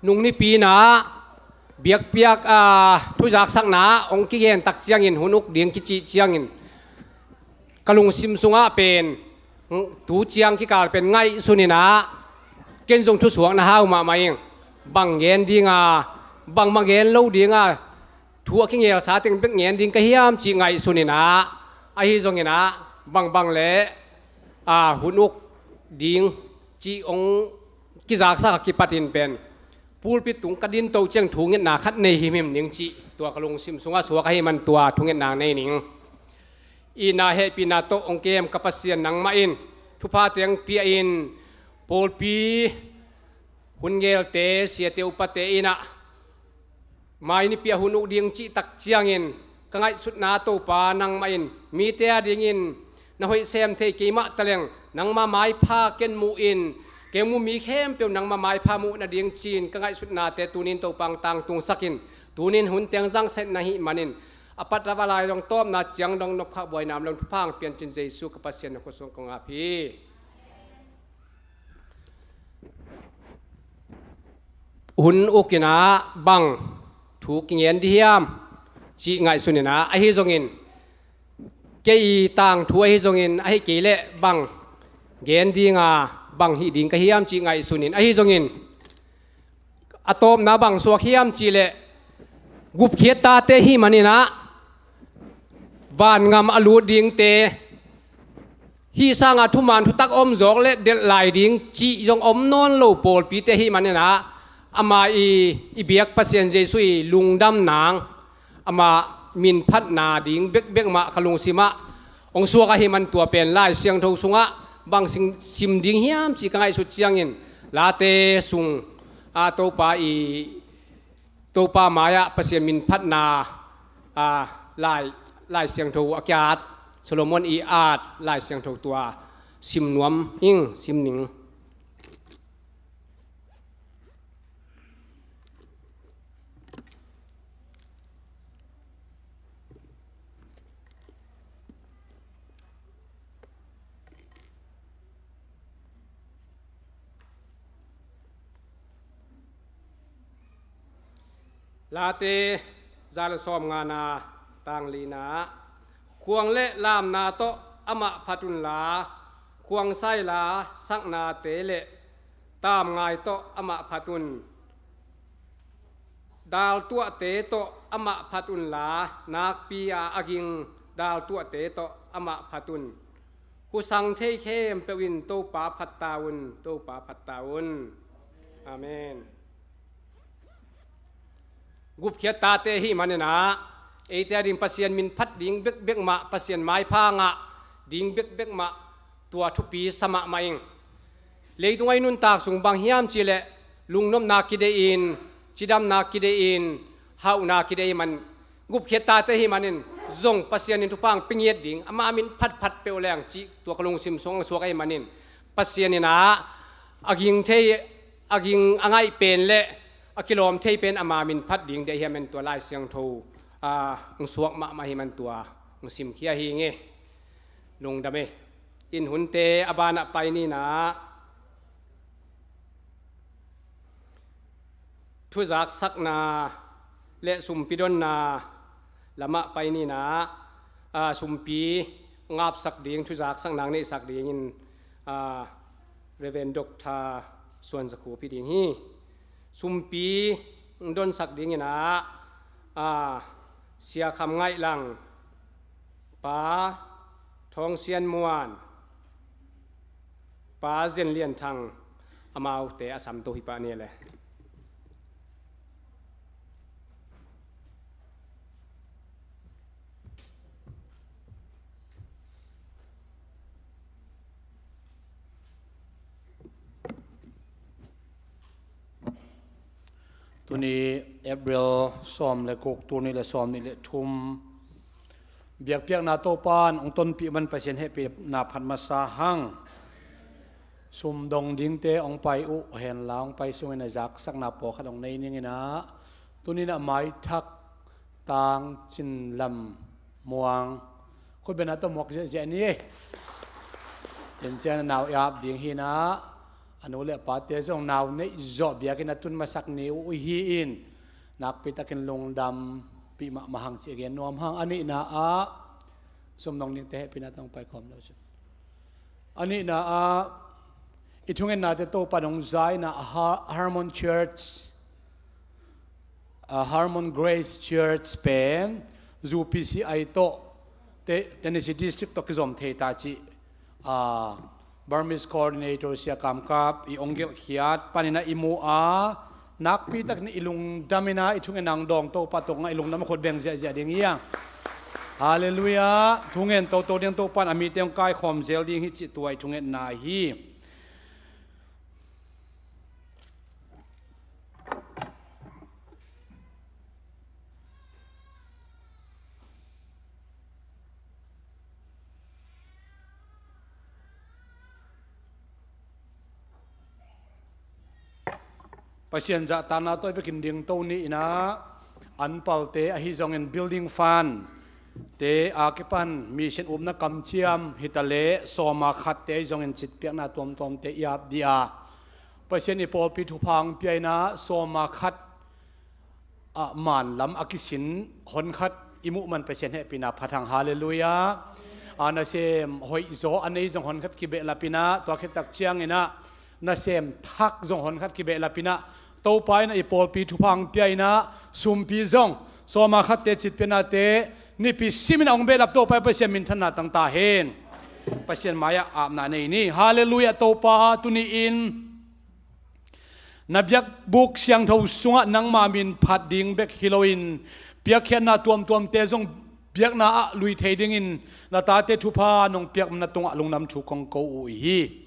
nung nipi in a biakpiak a thuzaksakna hong kigen tak ciangin hun uk ding kicih ciangin ka lungsim sungah pen tu ciang kikal pen ngaihsun in a ken zong thusuak na hau mahmah ing. Bang gen ding a bangmah gen lo ding a thu a kingelsa teng bek ngen ding ka hiam cih ngaihsun in a ahi zongin a bangbang le a hun uk ding cih hong kizaksak a kipatin pen pulpit tung ka din to ciang thungetna khat nei himhim ning cih tua ka lungsim sungah suak ahi man tua thungetna nei ning. Itna hehpihna tawh hong kem ka Pasian nangmah in thupha teng pia in pawlpi hun gelte siate upate in a mai nipi a hun uk ding cih tak ciangin ka ngaihsutna Topa nangmah in mite a dingin na hoih sem thei keimah taleng nangma maipha ken mu in kei mu mi khempeuh nangma maipha muh nading cin ka ngaihsutnate tunin Topa hong tangtungsak in tunin hun teng zangset na hih manin a pat a va lai dong tawpna ciang dong nopkhak buaina om lo thupha hong piancin Jesu ka Pasian na khuasuang kong ap hi. Hun uk in a bang thu kingen di hiam cih ngaihsun in a ahi zongin kei i tangthu ahi zongin ahi kei leh bang gen ding a bang hih ding ka hiam cih ngaihsun in ahi zongin a tawpna bang suak hiam cih leh gupkhiat tate hih man in a vangam a lut dingte hih sangah thuman thutak om zawk le delh lai ding cih zong om nawn lo pawlpite hih man in a ama i i biak Pasian Jesu i lungdam nang ama minphatna ding bekbek mah ka lungsimah hong suak ahi man tua pen Lai Siangtho sungah bang sim ding hiam cih ka ngaihsut ciangin late sung a Topa i Topa mai-ah Pasian minphatna a Lai Lai Siangtho a kiat Solomon i at Lai Siangtho tua sim nuam ing sim ning. Late za le sawm ngana tang lina khuang le lamna tawh amah phat unla khuang saila saknate le tamngai tawh amah phat un. Daltuahte tawh amah phat unla nakpi a a ging daltuahte tawh amah phat un. Husang thei khempeuh in Topa phat ta un, Topa phat ta un. Amen. Gupkhiat tate hih maninah eite a ding Pasian min phat ding bekbek mah Pasian maipha ngah ding bekbek mah tua thupi sa mahmah ing. Leitung a i nuntak sung bang hiam cihleh lungnopna kideih in, cidamna kideih in, hauhna kideih man, gupkhiat tate ahih manin zong Pasian in thupha hong pia ngiat ding, amah min phatphat peuh leng cih tua ka lungsim sung hong suak ahih manin Pasian in ah a ging thei, a ging a ngaih pen le a kilawm thei pen ama min phat ding deih hiam en tua Lai Siangtho a hong suak mahmah ahih man tua hong simkhia hi ing e. Lungdam e. In hunte a banah pai ni in ah, thuzaksakna le sumpi donna lamah pai ni in ah, a, sumpi ngapsak ding, thuzaksakna neihsak dingin, a, Reverend Doctor Suan Za Khup hi ding hi. Sumpi donsak dingin ah, a, Sia Kham Ngaih Lang, Pa Thawng Sian Muan, Pa Zen Lian Thang, amaute a samto hi pah ni le. Tuni April sawm le guk, tul nih le sawm nih le thum, biakpiakna Topa in hong tonpih man Pasian hehpihna phat masa hang. Sum dong dingte hong pai uh hen la, hong pai sungin a zaksakna pawlkhat hong nei ning in ah, tuni in ah Maithak Tang Cin Lam Muang, khutbetna tawh muak ziahziah ni. Tua ciang a nau i ap ding hi in ah, a nu le a pate zong nau neih zawh biakinn a tun masak ni uh hi in, nakpi takin lungdampih mahmah hang cih a gen nuam hang. A nihna ah, sum dong dingte hehpihna tawh hong pai khawm lo cin. A nihna ah, i thungennate Topa in hong za in ah, a Har-, Harmon Church, a Harmon Grace Church pen U P C I tawh, Te-, Tennessee District tawh kizom thei ta cih, a, Burmese Coordinator Sia Kam Kap i hong gelhkhiat panin ah i mu a, nakpi takin i lungdam in ah, i thungenna hong dawng Topa tungah i lungdam a khut beng ziahziah ding hi hang. Halleluiah. Thungen toto ding Topa in a mite hong kaikhawm zel ding hi cih tua i thungetna hi. Pasian zahtakna tawh i bekin dingto ni in ah, anpalte ahi zongin building fund te a kipan mission upna kamciam hi ta leh sawma khatte ahi zongin citpiakna tuamtuamte i ap dih a, Pasian i pawlpi thupha hong pia in ah sawma khat ah manlam a kisin honkhat i muh man Pasian hehpihna phat hang. Halleluiah. A nasem hoih zaw a nei zong honkhat kibehlap in ah, tua khit tak ciangin ah nasem thak zong honkhat kibehlap in ah, Topa in ah i pawlpi thupha hong pia in ah, sumpi zong sawma khatte citpiaknate nipi simin a hong behlap Topa i Pasian minthanna tang ta hen. Pasian mai-ah apna nei ni. Halleluiah. Topa, tuni-in na biakbuk siangtho sungah nangma min phat ding bek hi loin, piakkhiatna tuamtuamte zong biakna ah lui thei dingin na tate thupha nong piak na tungah lungdam thu kong ko uh hi.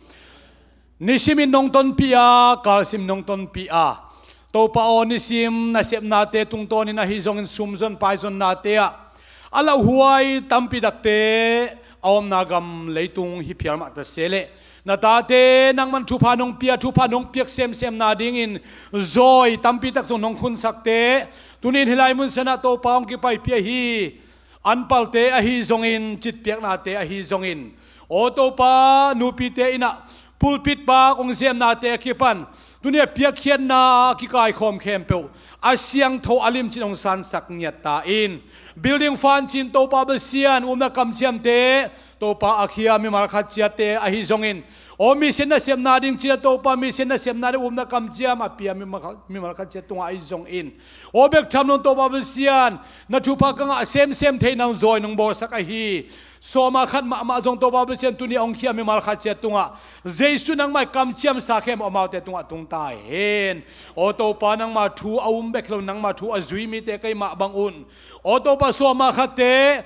Nisimin nong tonpih a, kalsim nong tonpih a, Topa aw, nisim nasepnate tungtawnin ahi zongin sumzon paizonnate ah a lauhuai tampi takte a omna gam leitung hi phial mah ta se leh, na tate nangman thupha nong pia, thupha nong piak semsem nadingin zawi tampi tak zong nong khunsakte, tuni-in hih lai mun sanah Topa hong kipaipih ahi anpalte ahi zongin, citpiaknate ahi zongin, aw Topa, nupite in ah pulpit bak hong zemnate a kipan tuni a piakkhiatna a kikaikhawm khempeuh a siangtho a limcin hong sansak ngiat ta in. Building fund cin Topa Pasian, upna kamciamte Topa a khia mimal khat ciatte ahi zongin, aw mission nasepna ding cin a Topa mission nasepna ding upna kamciam a pia mimal khat, mimal khat ciat tungah ahi zongin, aw bek tham lo Topa Pasian, na thupha ka ngah semsem theihna hong zawi nong bawlsak ahi sawma khat mahmah zong Topa Pasian, tuni a hong khia mimal khat ciat tungah Jesu nangmah i kamciamsa khempeuh amaute tungah tung ta hen. Aw Topa, nangma thu a um bek hi lo, nangma thu a zui mite kei mah bang un, aw Topa, sawma khatte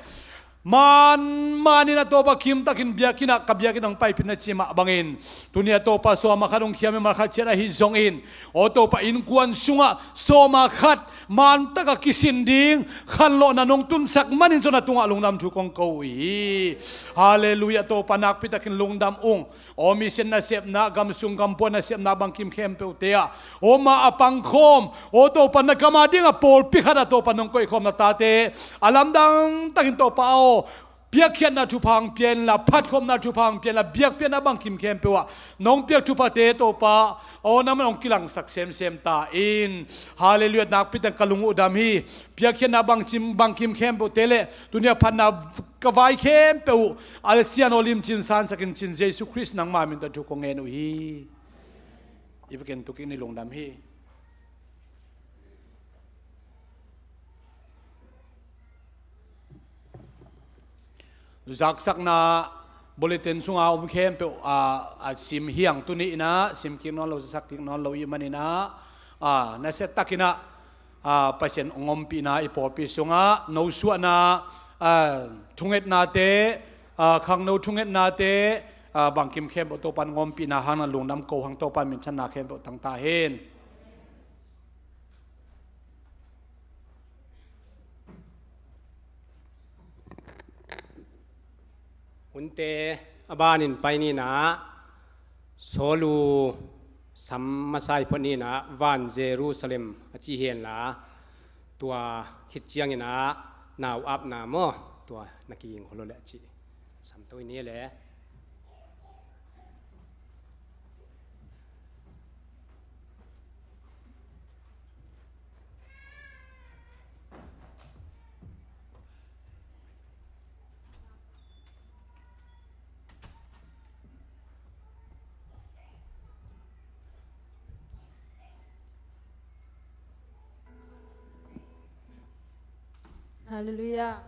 Man, manin a Topa kimtakin biakinn ah, ka biakinn ah hong paipih in na cih mah bangin, tuni a Topa sawm ah khat hong khiam in, malkhat ciat ahi zongin, aw Topa, innkuan sungah sawm ah khat man takah kisin ding khanlawhna nong tunsak manin zong na tungah lungdam thu kong ko uh hi. Halleluiah. Topa, nakpitakin lungdam ung. Aw mission nasepna, gamsung gampua nasepna bangkim khempeuhte ah, aw ma a pangkhawm, aw Topa, na gam a dingah pawlpi khat ah Topa nong koihkhawm na tate, a lamdang takin Topa aw, piakkhiatna thupha hong pia inla, phatkhopna thupha hong pia inla, biakpiakna bangkim khempeuh ah nong piak thuphate Topa aw, nangman hong kilangsak semsem ta in. Halleluiah. Nakpitakin ka lung uh dam hi. Piakkhiatna bangkim, bangkim khempeuhte le tuni a phatna ka vai khempeuh uh a sian aw limcin sansakin cin Jesu Khrist nangma min tawh thu kong ngen uh hi. I vekin tu kik ni. Lungdam hi. Zaksakna bulletin sunga om khempeuh a, a sim hi hang. Tuni in ah sim kik nawn lo, sak kik nawn lo i hih manin ah, a, nasia takin ah, a, Pasian hong ompihna i pawlpi sungah nosuahna, a, thungetnate, a, khangno thungetnate, a, bangkim khempeuh Topa'n hong ompihna hangin lungdam ko hang. Topa'n minthanna khempeuh tang ta hen. Hunte a banin pai ni in ah, Sawlu sam masa i phot ni in ah, van Jerusalem a ci hi henla, tua khit ciangin ah nau apna maw, tua na kiging khol lo leh a ci. Sam to i ni le. Halleluiah.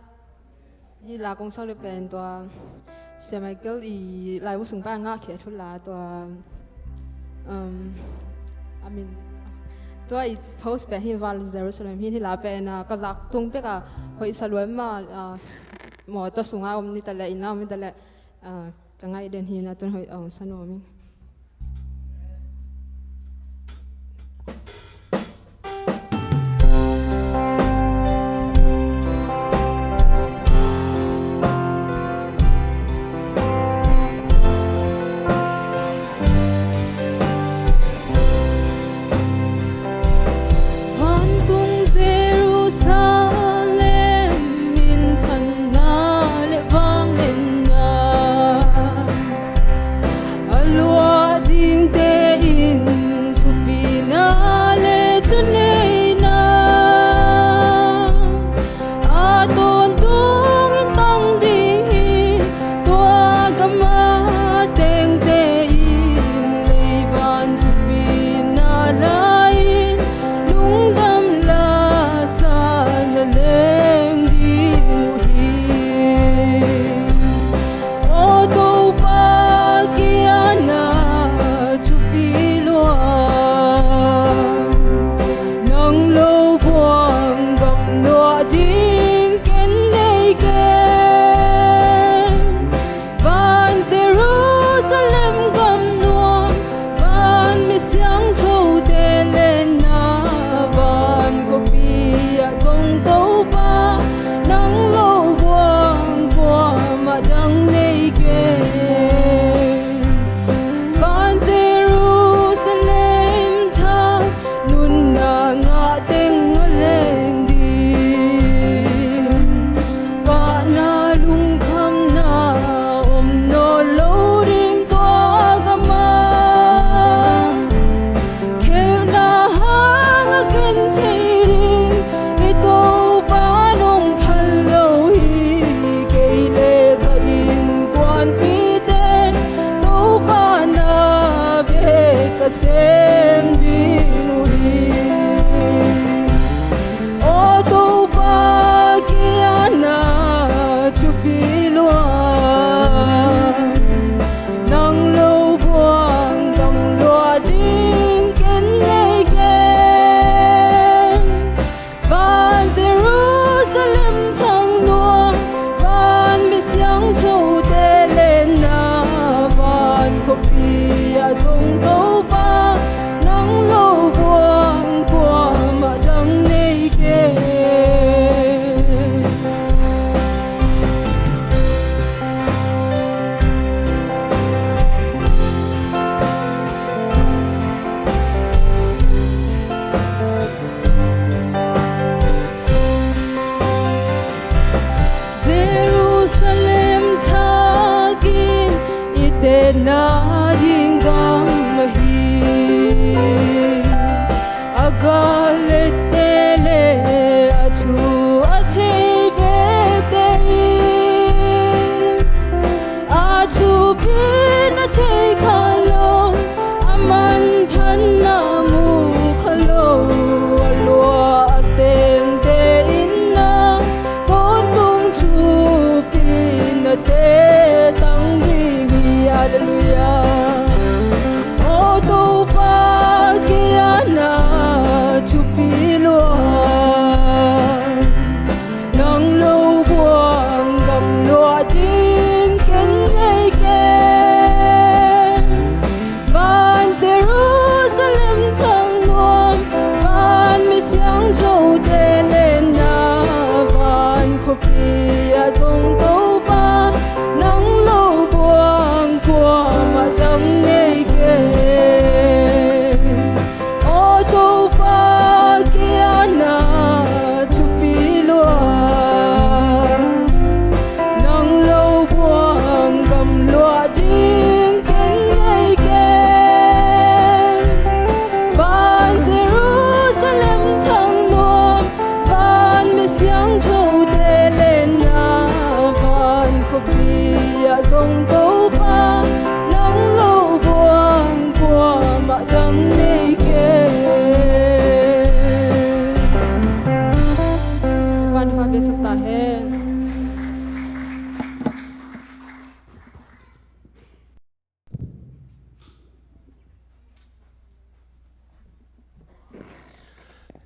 Hih la kong sak leh pen tua Sia Michael i laibu sung pan a ngahkhia thu la tua, um, I mean, tua i post pen hi, van Jerusalem hi. Hih la pen, ah, ka zak tung pek a hoih sa lua mah, ah, mawtaw sungah om ni ta leh, inn ah om ni ta leh, ah, ka ngaih den hi na, tun hoih a hong sa nuam ing. Vantung Jerusalem minthanna le vangliatna, a luah dingte in thupina le thuneihna, a tawntungin tang ding hi. Tua gam a tengte in leivan thupina la-in lungdam lasa na leng ding uh hi. Aw Topa, kiangah thupi lua, nang lo buang gam luah ding ken nei kei. Van Jerusalem gam nuam, van mi siangthote lenna, van khuapi ah zong Topa, nang lo buang kuamah dang nei kei. Van Jerusalem thak nunna ngah teng a leng ding, kahna lungkhamna om nawn lo ding tua gam ah. Khelhna hang a gen thei ding i Topa nong phal lo hi. Kei le ka innkuanpite Topa na bek ka sem ding uh hi. Aw Topa, kiangah thupi lua, nang lo buang gam luah ding ken nei kei. Van Jerusalem thak nuam, van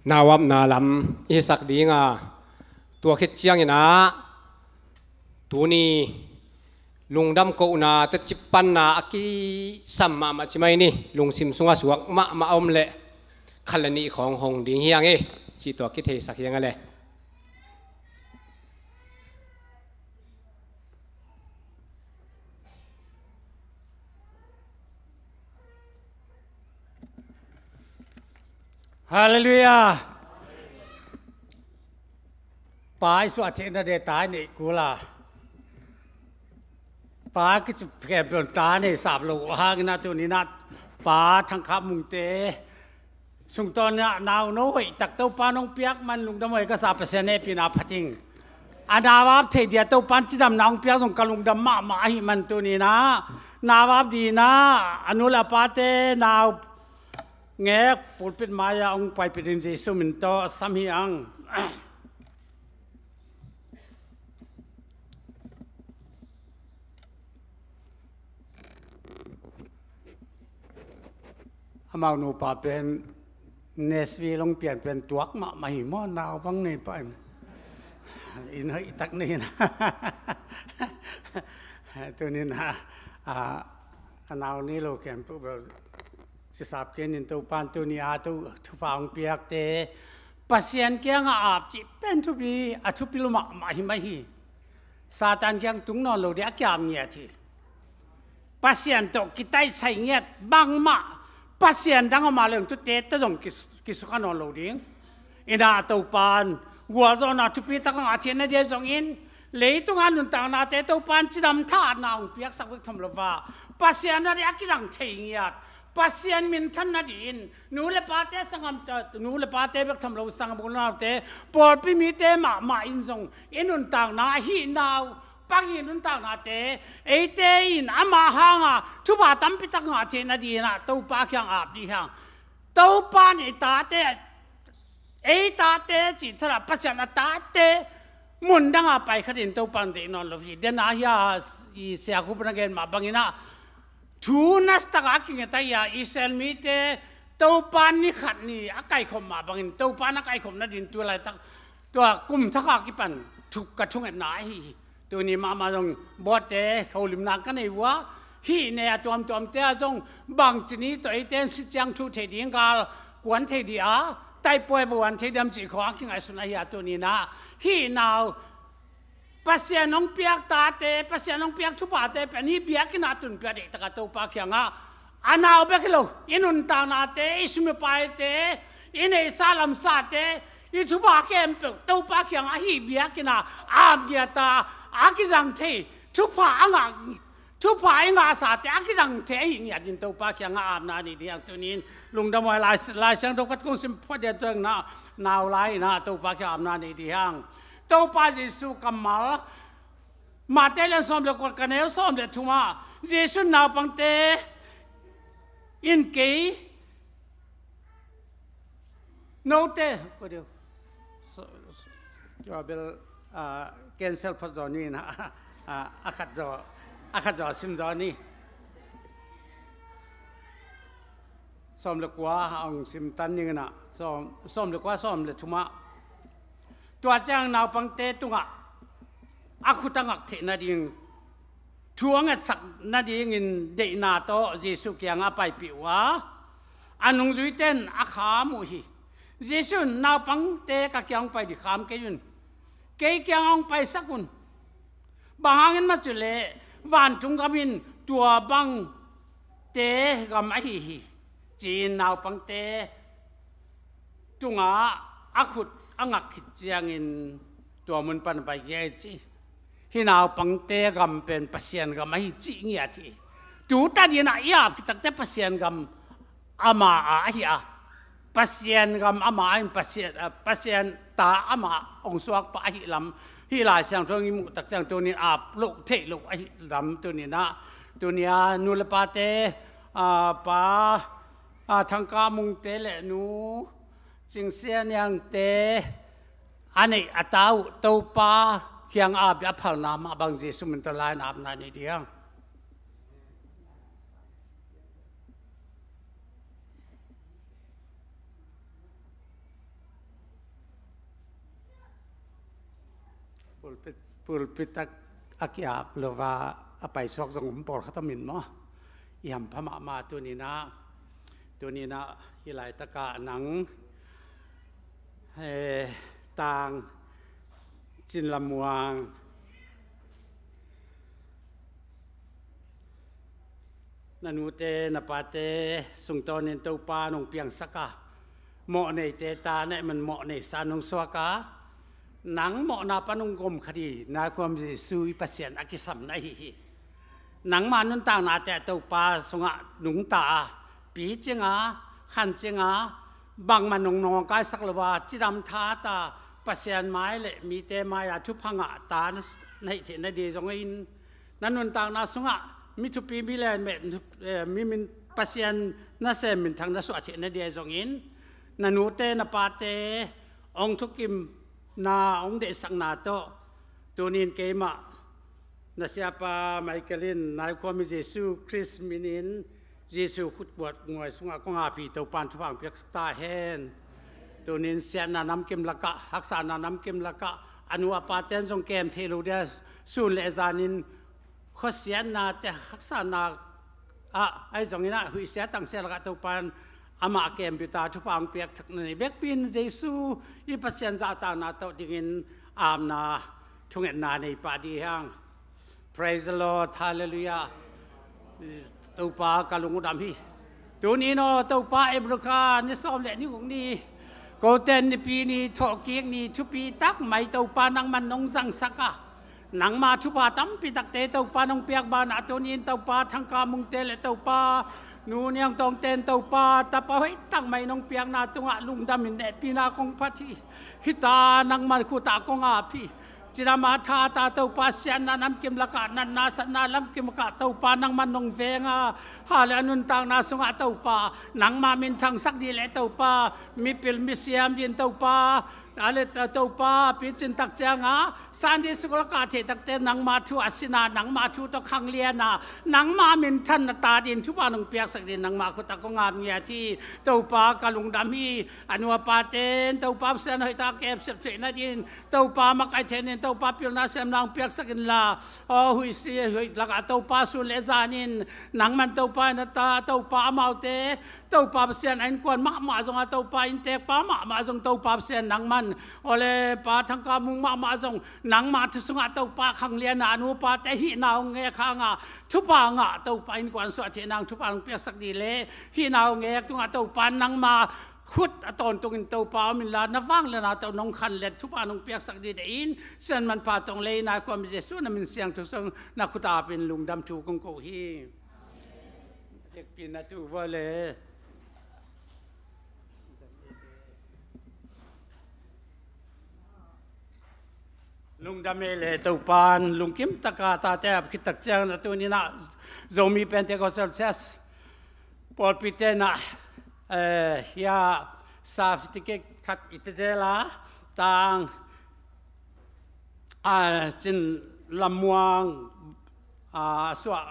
Nauapna lam i hisak ding a, tua khit ciangin ah tuni lungdam kohna teci panna a kisam mahmah ci mai ni. Lungsim sungah suak mahmah a om leh khat le nih khawng hong ding hi hang e, cih tua kitheisak hi hang a le. Halleluiah. Pa i suah theihna de ta i neih kul a, pa kici khempeuh ta nei sap lo hangin ah tuni-in ah Pa Thang Kha Mungte sungtawn ah nau no hoih tak Topa nong piak man lungdam huai ka sa, Pasian hehpihna phat ing. A nau ap thei dia Topa in cidamna hong piak zong ka lungdam mahmah ahih man tuni-in ah nau ap dingin ah a nu le a pate nau ngek pulpit mai-ah hong paipih dingin Jesu min tawh sam hi hang. Amau nupa pen Nashville hong pian pen tuak mahmah hi maw, nau bang nei pah in. Inn hoih tak nei in. Tuni-in ah, a, a nau nei lo khempeuh bel cisap kei ning. Topa in tuni-a thupha hong piakte Pasian kiangah ap cih pen thupi, a thupi lua mahmah hi mai hi. Satan kiang tung nawn lo ding a, kiap ngiat hi. Pasian tawh kitaisai ngiat bangmah, Pasian dang a om leng tute ta zong kis-, kisukha nawn lo ding. Ina Topa in gualzawhna thupi tak a ngah theihna dia zongin leitungah nuntaknate Topa in cidam thahatna hong piaksak bek tham lo a, Pasian a ding a kizang thei ngiat, Pasian minthan nadingin nu le pate, sanggam, nu le pate bek tham lo, sanggam unaute, pawlpi mite mahmah in zong i nuntakna, a hihna uh pang i nuntaknate, eite in ama hanga thupha tampi tak ngah theih nadingin ah Topa kiang ap ding hi hang. Topa in i tate, ei tate cih thadah Pasian a tate mun danga pai khat in Topa in deih nawn lo hi. Dena hi a, i Sia Khup na gen mah bangin ah thu nasa taka a kinget ahi a, Israel mite Topa ni khat ni a kaikhop mah bangin Topa na kaikhop nading tu laitak, tua kum thak a kipan thuk ka thungetna ahi hi. Tuni mahmah zong bawtte holimna ka nei uh a, hih ne a tuamtuamte ah zong bangci ni tawh eite in si ciang thuh thei ding, gal kuan thei ding a, taipuai va uan thei diam cih khawng a kingaihsun ahi a, tuni-in ah hih nau Pasian hong piak tate, Pasian hong piak thuphate pen hih biakinn ah tunpih a, deihtak a Topa kiangah a nau bek hi lo, i nuntaknate, i sum i paite, i neihsa lamsate, i thupha khempeuh Topa kiangah hih biakinn ah ap ngiat a, a kizang thei thupha a ngah, thupha i ngahsate a kizang thei ahih ngiat in Topa kiangah apna nei ding hi hang. Tuni-in lungdam huai Lai, Lai Siangtho khat kong sim phot dia, tuang na, nau lai-in ah Topa kiangah apna nei ding hi hang. Topa Jesu kammal Matthai lian sawm le kua, ka neu sawm le thumah Jesu in naupangte in kei note, ko deu. So, so, tua bel, ah, cancel phot zaw ni na, ah, a khat zaw, a khat zaw sim zaw ni. Sawm le kua hong sim tan ning na, sawm, sawm le kua, sawm le thumah. Tua ciang naupangte tungah a khut a ngak theih nading thu a ngetsak nadingin deihna tawh Jesu kiangah a paipih uh a, a nungzuite in a kham uh hi. Jesu in, "Naupangte ka kiang hong pai ding kham kei un, kei kiang hong paisak un. Bang hangin mah cih leh vantung gam in tua bangte gam ahi hi," ci-in naupangte tungah a khut a ngak khit ciangin tua mun pan a pai kik hi ci. Hih naupangte gam pen Pasian gam ahi cih ngiat hi. Tu ta dingin ah i ap khit takteh Pasian gam ama a ahi a, Pasian gam ama a, in Pasian, ah, Pasian ta ama hong suakpa ahi lam hih Lai Siangtho i muh tak ciang tuni-in ap loh theih loh ahi lam tuni-in ah, tuni-a nu le pate, ah, pa, ah, Thangkah Mungte le nu Cing Sia Niangte a neih a ta uh Topa kiang a bia a phalna mah bang Jesu min tawh lai-in apna nei ding hi hang. Pulpit, pulpit a, a kiap lo a, a paisuak zong om pawlkhat om in maw? I hampha mahmah tuninah, tuninah hih laitakah nang, eh, Tang Cin Lam Muang, na nute na pate sungtawnin Topa nong piangsak a, mawhneite ta na hih man mawhnei sa nong suak a, nang mawhna pan nong gom kha dih, na khuam Jesu i Pasian a kisam na hi hi. Nangma nuntaknate Topa sungah nungta a, picing a, khancing a, bangmah nong nawngkaisak lo a, cidam tha ta, Pasian mai le mite mai-ah thupha ngah ta na, na hih theih nading zongin, na nuntakna sungah mi thupi, mi lenmeh, eh, mi min, Pasian nasem minthang na suah theih nading zongin, na nute na pate hong thukimna, hong deihsakna tawh, tunin keimah na siapa Michael in, nai khuami Jesu Khrist minin, Jesu khutbuat nguai sungah kong ap hi. Topan thupha hong piaksak ta hen. Tunin siatna namkim lakah, haksatna namkim lakah, a nu a paten zong kem thei lo dia, sun le zanin khuasiatnate, haksatna ah, ahi zongin ah, huihsia tangsia lakah Topan amah kem pita thupha hong piaksak na nei bekpin Jesu i Pasian zahtakna tawh dingin amna thungetna nei pah dih hang. Praise the Lord. Hallelujah. Topa ka lungdam hi. Tunin aw Topa, April kha ni sawm le ni guk ni, koten nipi ni, thawhkik ni thupi tak mai Topa nangman nong zangsak a, nangma thupha tampi takte Topa nong piak banah tunin Topa Thangka Mungte le Topa Nu Niang Tawngten Topa tapa hoih tak mai nong piakna tungah lungdamin nehpihna kong phat hi. Hita nangman khutah kong ap hi. Cidam a tha ta Topa, siatna namkim lakah, natna satna namkim lakah Topa nangman nong veng a, hale a nuntakna sungah Topa nangma minthangsak dih leh Topa mipil misiam din Topa, a le Topa picin tak cianga Sunday school lakah theih takte nangma thu a sin a, nangma thu tawh khanglian a, nangma minthanna ta din thupha nong piaksak din nangma khutah kong ap ngiat hi. Topa ka lungdam hi. A nu a paten Topa Pasian hoihtak a kepsiap theih nadin, Topa makaih theih nadin Topa pilna siamna hong piaksak inla, aw huihsi hoih lakah Topa sun le zanin nangman Topa in a ta, Topa amaute Topa Pasian a innkuan mahmah zong a, Topa inntekpa mahmah zong Topa Pasian nangman, awle Pa Thangka Mung mahmah zong nangma thu sungah Topa khanglian a, a nu a pate hihna hong ngek hanga thupha ngah Topa innkuan suah theihna hong thupha hong piaksak dih leh, hihna hong ngek tungah Topa nangma khut a tawntungin Topa om inla, na vangliatna tawh nong khanlet thupha nong piaksak dih dehin, sian manpha tawng lei nai khuami Jesu na min siangtho sung na khut apin lungdam thu kong ko hi. Tekpi na tu vua le. Lungdam ei le Topan lungkim taka tate ap khit tak ciang na tuninah Zomi Pentecost Church pawlpi tenah, eh, hia certificate khat i pia zel a, Tang, ah, Cin Lam Muang, ah, suah,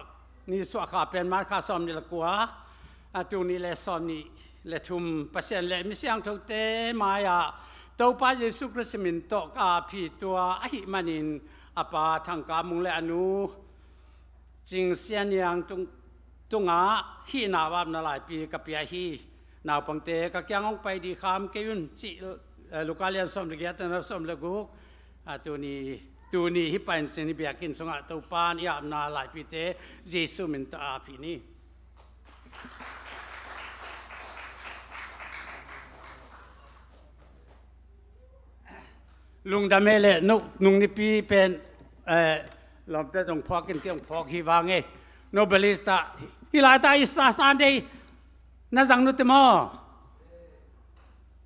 ni suah kha pen March kha sawm nih le kua, ah, tul nih le sawm nih le thum Pasian le mi siangthote mai-ah Topa Jesu Khrist min tawh ka phi tua ahih manin a pa Thangka Mung le a nu Cing Sia Niang tung, tungah hihna vapna laipi ka pia hi. Naupangte ka kiang hong pai dih kham kei un cih, eh, Luka lian sawm le giat, a neu sawm le guk, ah, tuni, tuni hih pain sin i biakinn sungah Topan i apna laipite Jesu min tawh a phi ni. Lungdam ei le, nu, nung nipi pen, eh, lawmte zong phawk in, kei hong phawk hi vang ei. Novelista, hih laita Easter Sunday na zang nute maw?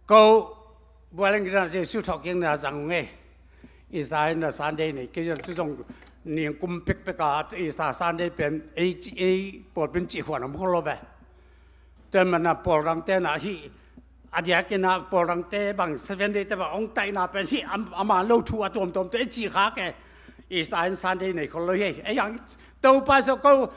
Ko, bualeng kina Jesu thawhkikna zang ung ei. Easter na Sunday nei, kei zong tu zong ning kum pekpek a, Easter Sunday pen, ei ci, ei pawlpin cih huan om khol lo ve. Tua mana pawlrang tenah hih, a diakinah pawlrangte bang, Seven Day te bang, hong taihna pen hih, am-, ama lo thu a tuamtuam tua i cih khak e. Easter in Sunday nei khol lo hi. Ei ang, Topa so ko,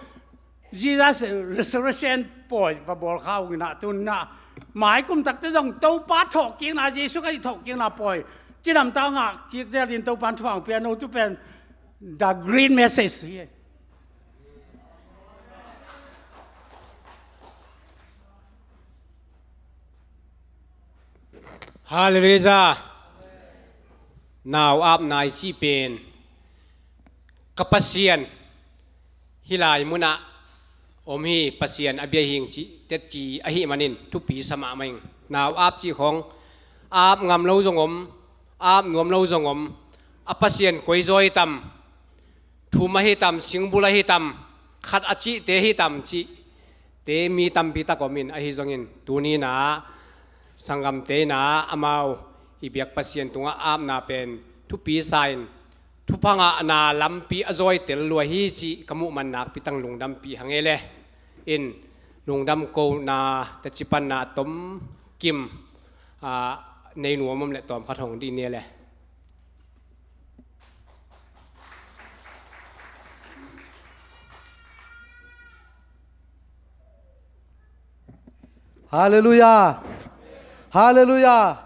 Jesus Resurrection pawi va bawl kha unginah tunah, maikum takte zong Topa thawhkikna, Jesu Khrist thawhkikna pawi Cidamtang ah kik zel in Topan thupha hong pia, no tu pen the green message hi. Halleluiah. Nau ap nai cih pen ka Pasian hih lai munah om hi, Pasian a bia hing cih tetci ahih manin thupi sa mahmah ing. Nau ap cih khong ap ngam lo zong om, ap nuam lo zong om. A Pasian koi zaw hi tam, thum ahi tam, singbul ahi tam, khat a cihte hi tam cihte mi tampi tak om in, ahi zongin tuni-in ah sanggamte in ah amau i biak Pasian tungah apna pen thupi sa in, thupha ngahna lampi a zawitel lua hi cih ka muh man nakpi tang lungdampih hang e le. In lungdam kohna, teci panna tom kim, ah, nei nuam om le tawm khat hong dih ni le. Halleluiah. Halleluiah.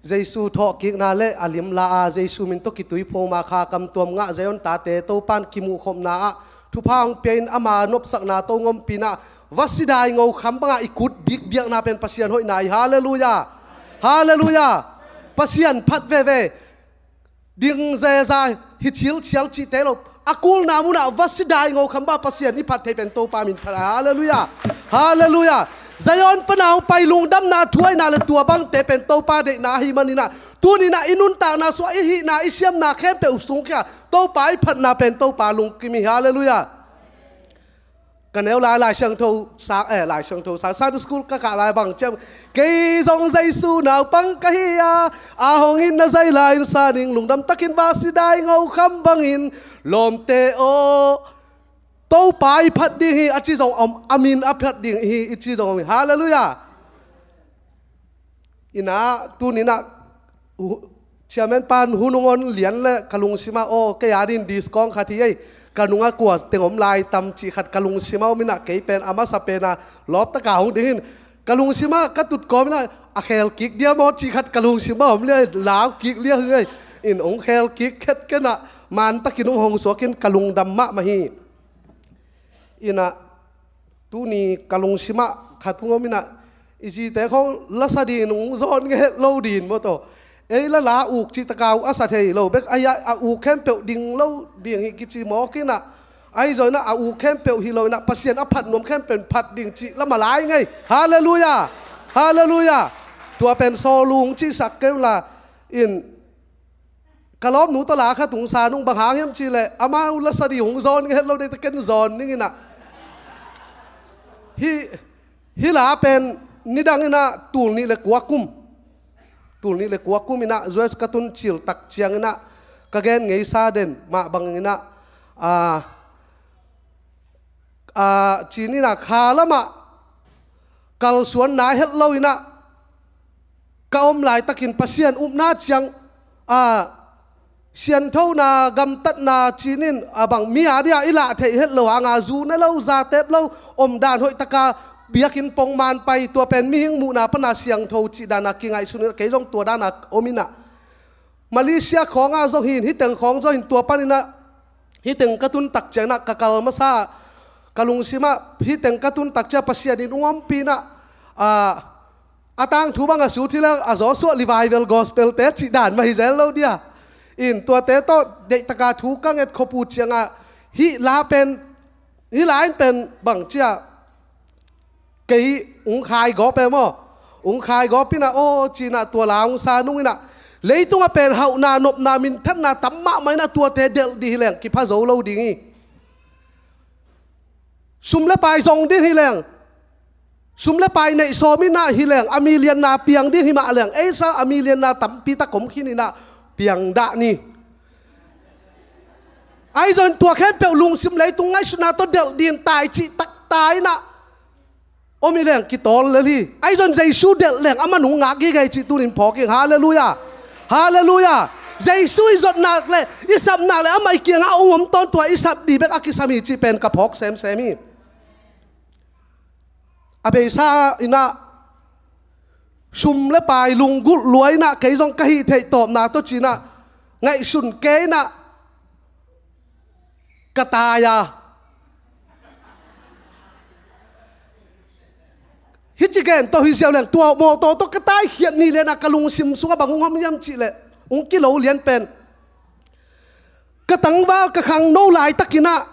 Jesu thawhkikna le a limla a Jesu min tawh kituiphum a kha kamtuam ngah Zion tate Topan kimuhkhopna ah thupha hong pia in ama nopsakna tawh hong ompih in ah va si daingo kham bangah i kut bikbiakna pen Pasian hoihna hi. Halleluiah. Halleluiah. Pasian phat veve. Ding zeza hi cilcial cihte lo. A kulna munah va si daingo kham bangah Pasian i phat thei pen Topa min phat. Halleluiah. Halleluiah. Zion pana hong pai lungdamna thuaina le tua bangte pen Topa deihna ahi manin ah tuni-in ah i nuntakna sungah i hihna i siamna khempeuh sungkhia Topa i phatna pen Topa lungkim hi. Halleluiah. Ka neu lai Lai Siangtho sang, eh, Lai Siangtho sang, Sunday School ka kah lai bang ciam, kei zong Jesu naupang ka hi a, a hong itna zai lai-in sa ning, lungdam takin va si daingo kham bangin, lawmte aw, Topa i phat ding hi a ci zong om, a min a phat ding hi i ci zong om hi. Halleluiah. Ina, tuni-in ah, uh, chairman pan hun hong on lian le ka lungsim ah, aw, kei a din discount khat hi ei. Ka nungah kua teng om lai tam cih khat ka lungsim ah om in ah kei pen a masa pen a lawp taka hong ding in. Ka lungsim ah ka tut kawm in ah a khel kik dia maw cih khat ka lungsim ah om lia, lau kik lia hi ei. In hong khel kik khet ken ah man takin hong hong suak in ka lungdam mahmah hi. Ina, tuni ka lungsimah khat hong om inah, i zite khong lasa ding nung zawn nge het lo ding maw taw. Ei la la uk cih taka uh a sa thei lo bek, a, a uk khempeuh ding lo ding hi kici mawk inah. Ahi zong inah a uk khempeuh hi lo inah, Pasian a phat nuam khempeuh in phat ding cih la malai ngei. Halleluiah. Halleluiah. Tua pen sawlung cihsak kei uh la in. Ka lawmnu tawh la khat hong sa nung, bang hang hiam cihleh amau lasa ding hong zawn nge het lo, deih ta ken zawn ning inah. Hih, hih la pen nidang inah tul nih le kua kum. Tul nih le kua kum inah U S ka tun cil tak ciang inah ka gen ngeisa den mah bang inah, ah, ah, ci-in inah kha lamah kalsuan nai het lo inah ka om laitakin Pasian upna ciang, ah, sianthona, gamtatna ci-in, a bang mi a dia i lah theih het lo hanga, zu ne lo, za tep lo, omdan hoih taka biakinn pong man pai, tua pen mihing muhna pana siangtho cih dana kingaihsun inah kei zong tua dana om inah. Malaysia khawnga zong hin, hih teng khawng zong hin, tua pan inah hih teng ka tun tak ciang inah ka kal masa, ka lungsimah hih teng ka tun tak ciang Pasian in hong ompih inah, a, a tangthu bang a sut hi leng a Joshua Revival Gospel te cih dan mah hi zel lo dia. In tuate tawh deih taka thu ka nget khop uh ciangah hih la pen, hih la in pen bang ciah kei ung khai gawp e maw? Ung khai gawp inah aw ci-inah tua la ung sa nung inah, leitungah pen hauhna, nopna, minthanna tam mahmah inah tuate delh dih hi leng kipha zo lo ding hi. Sum le pai zong ding hi leng, sum le pai neih sawm inah hi leng, a mi lianna piang ding hi mah leng, ei sang a mi lianna tampi tak om khin inah piang dah ni. Ahi zong tua khempeuh lungsim, leitung ngaihsutna tawh delh ding tai cih taktak inah om hi leng kitawl lel hi. Ahi zong Jesu delh leng amah nung ngak gige cih tunin phawk ing. Halleluiah. Halleluiah. Jesu i zotnak le i sapnak le amah i kiangah hong om tawntung a i sap dih bek a kisam hi cih pen ka phawk semsem hi. A beisa inah Sum le pai lunggulh lua in ah, kei zong ka hih theih tawpna tawh ci-in ah, ngaihsun kei in ah, ka tai a. Hih ci gen tawh hi ziau leng, tua mawtaw tawh ka taikhiat ni lian ah ka lungsim sungah bang hong om hiam cih leh, hong kilo lian pen, ka tangval ka khangno laitakin ah,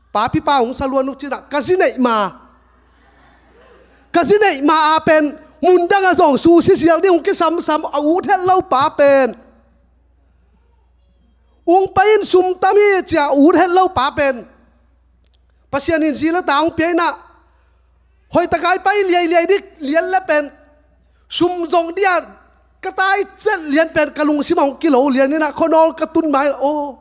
papi pa hong sa luan uh ci-in ah, ka zi neih ma, ka zi neih ma a pen, mundang ah zong susi ziau ding hong kisamsam, a ut het lo pa pen, ung pai in sum tam hi ci-a ut het lo pa pen, Pasian in zi le ta hong pia in ah, hoihtak a i pai liailiai ding lian le pen, sum zong ding a ka tai ciat lian pen ka lungsim ah hong kilo lian in ah, khuanawl ka tun ma in ah, aw,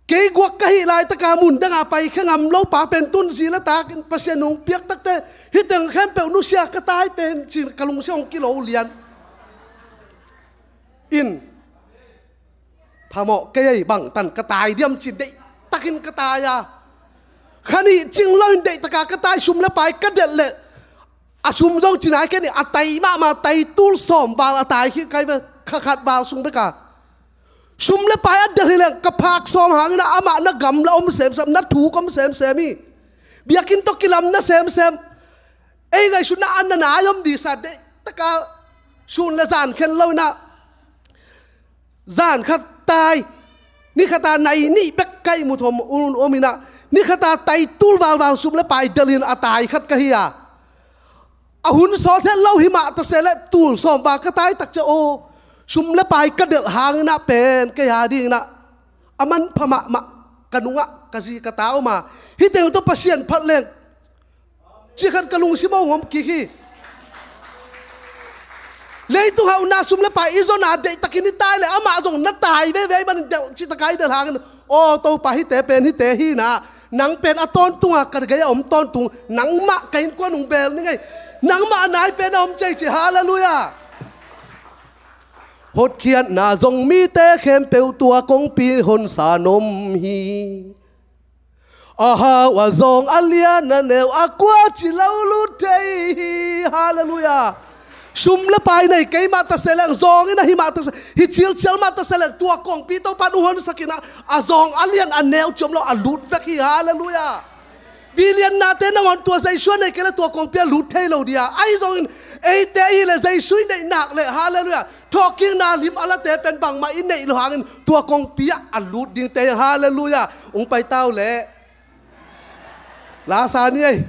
kei guak ka hih laitak a mundang a paikhia ngam lo pa pen, tun zi le ta Pasian hong piak takte, hih teng khempeuh nusia ka tai pen ci-in ka lungsim ah hong kilo lian in, phamawh kei ei, bangtan ka tai diam ci-in deihtakin ka tai a. Kha nih cing lo-in deihtak a ka tai, sum le pai ka delh leh, a sum zong ci nai kei ni, a tai mahmah, tai tul sawm val a tai khit ka hi ve, kha khat val sung bek a. Sum le pai a delh hi leng, ka phak sawm hangin ah amah na gamla om semsem, na thuk om semsem hi. Biakinn tawh kilamna semsem, ei ngaihsutna a na nai om ding sa, deihtak a sun le zan khen lo-in ah, zan khat tai, ni khat a nai nih bek ka ihmu thawm un om in ah, ni khat a tai tul valval sum le pai delh in a tai khat ka hi a. A hun sawt het lo hi mah ta se leh, tul sawm val ka tai tak ciang, aw, sum le pai ka delh hangin ah pen kei a dingin ah a manpha mahmah ka nungah ka zi ka ta om a. Hih teng tawh Pasian phat leng, cih khat ka lungsim ah hong om kik hi. Leitung hauhna sum le pai i zon a deihtakin i tai leh, amah zong na tai veve ahih manin delh, cih tak a i delh hangin, aw Topa, hihte pen hihte hi in ah, nang pen a tawntung a ka gei a om tawntung, nangmah ka innkuan hong bel ning ei, nangmah a nai pen a om cei ci. Halleluiah. Hotkhiatna zong mite khempeuh tua kongpi hon sa nuam hi. A hau a zawng a lian a neu a kua ci lo lut thei hi. Halleluiah. Sum le pai nei kei mah ta se leng, zawng in a hi mah ta se, hi cilcial mah ta se leng, tua kongpi Topa'n hong honsak in ah, a zawng a lian a neu ci om lo, a lut vek hi. Halleluiah. Billion-nate nangawn tua Jesu a nei kei leh tua kongpi a lut thei lo ding a. Ahi zongin eite ahih leh Jesu i neih nak leh, halleluiah, thawhkikna lim a late pen bangmah i neih loh hangin tua kongpi ah a lut dingte hi. Halleluiah. Hong pai ta uh leh. La sa ni ei.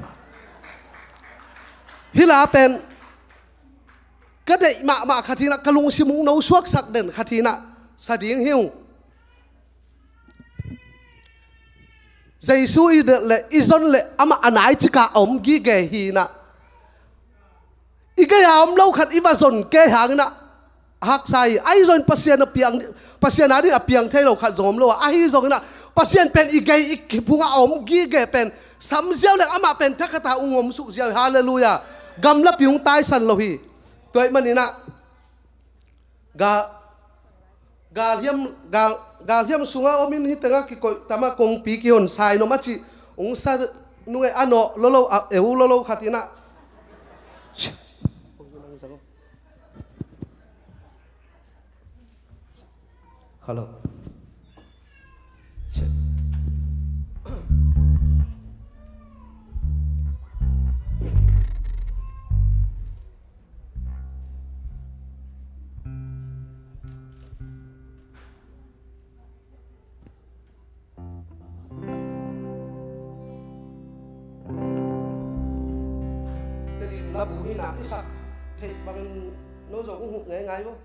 Hih la pen ka deih mahmah khat hi in ah, ka lungsim hong nosuaksak den khat hi in ah, sa ding hi ung. Jesu i delh leh, i zon leh amah a nai cik a om gige hi in ah, i gei a om lo khat i va zon kei hangin ah a haksa hi. Ahi zongin Pasian a piang, Pasian a dingin a piang thei lo khat zong om lo a. Ahi zongin ah Pasian pen i gei i kiphung a om gige pen, sam ziau leng amah pen thakhat a hong om suk ziau hi. Halleluiah. Gamlapi hong taisan lo hi. Tua ahih manin ah ga, galhiam, gal, galhiam sungah om in, hih tengah kikoih tam a, kongpi kihon sa in om a cih hong sa nung ei, a nawh lolo, a eu lolo khat in ah. Hello. Tedim labu hi na, i sak theih bangin no zong uh huh ngeingai maw?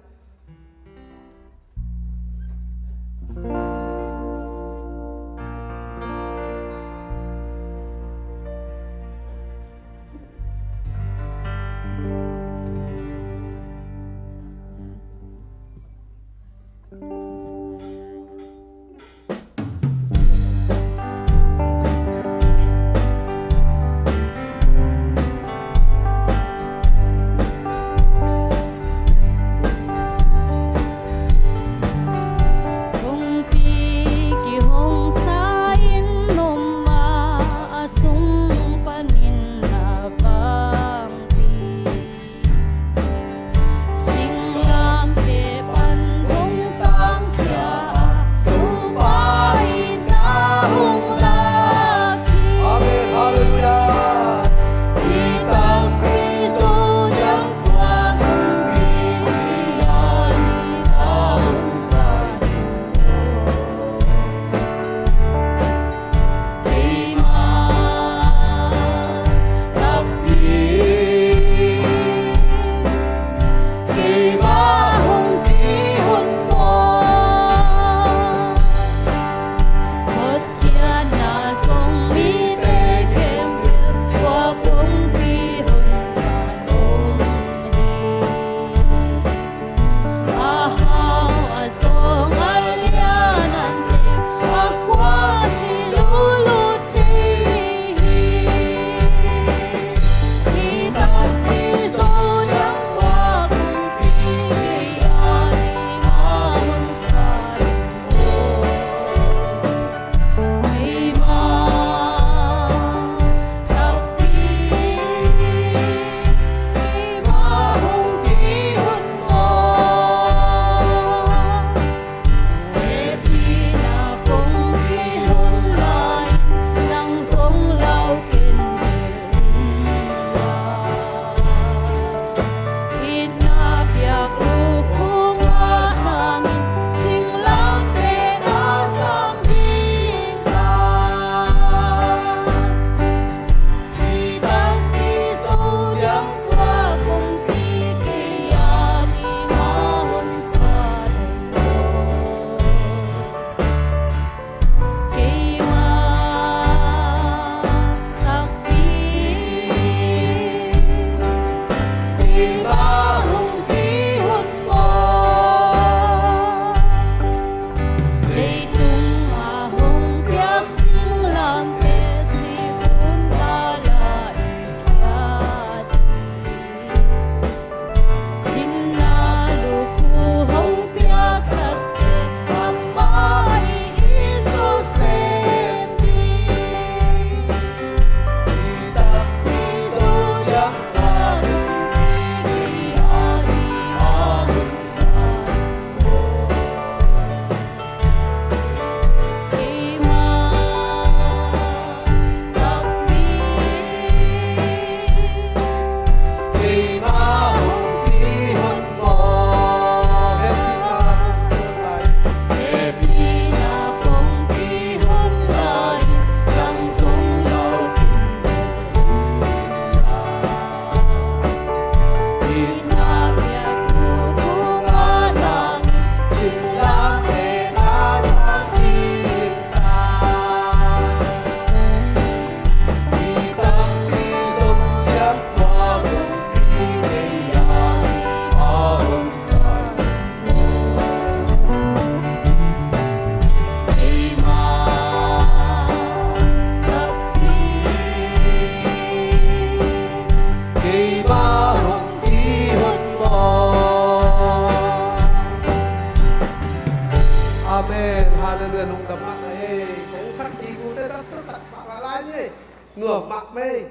Nuam mahmah ei.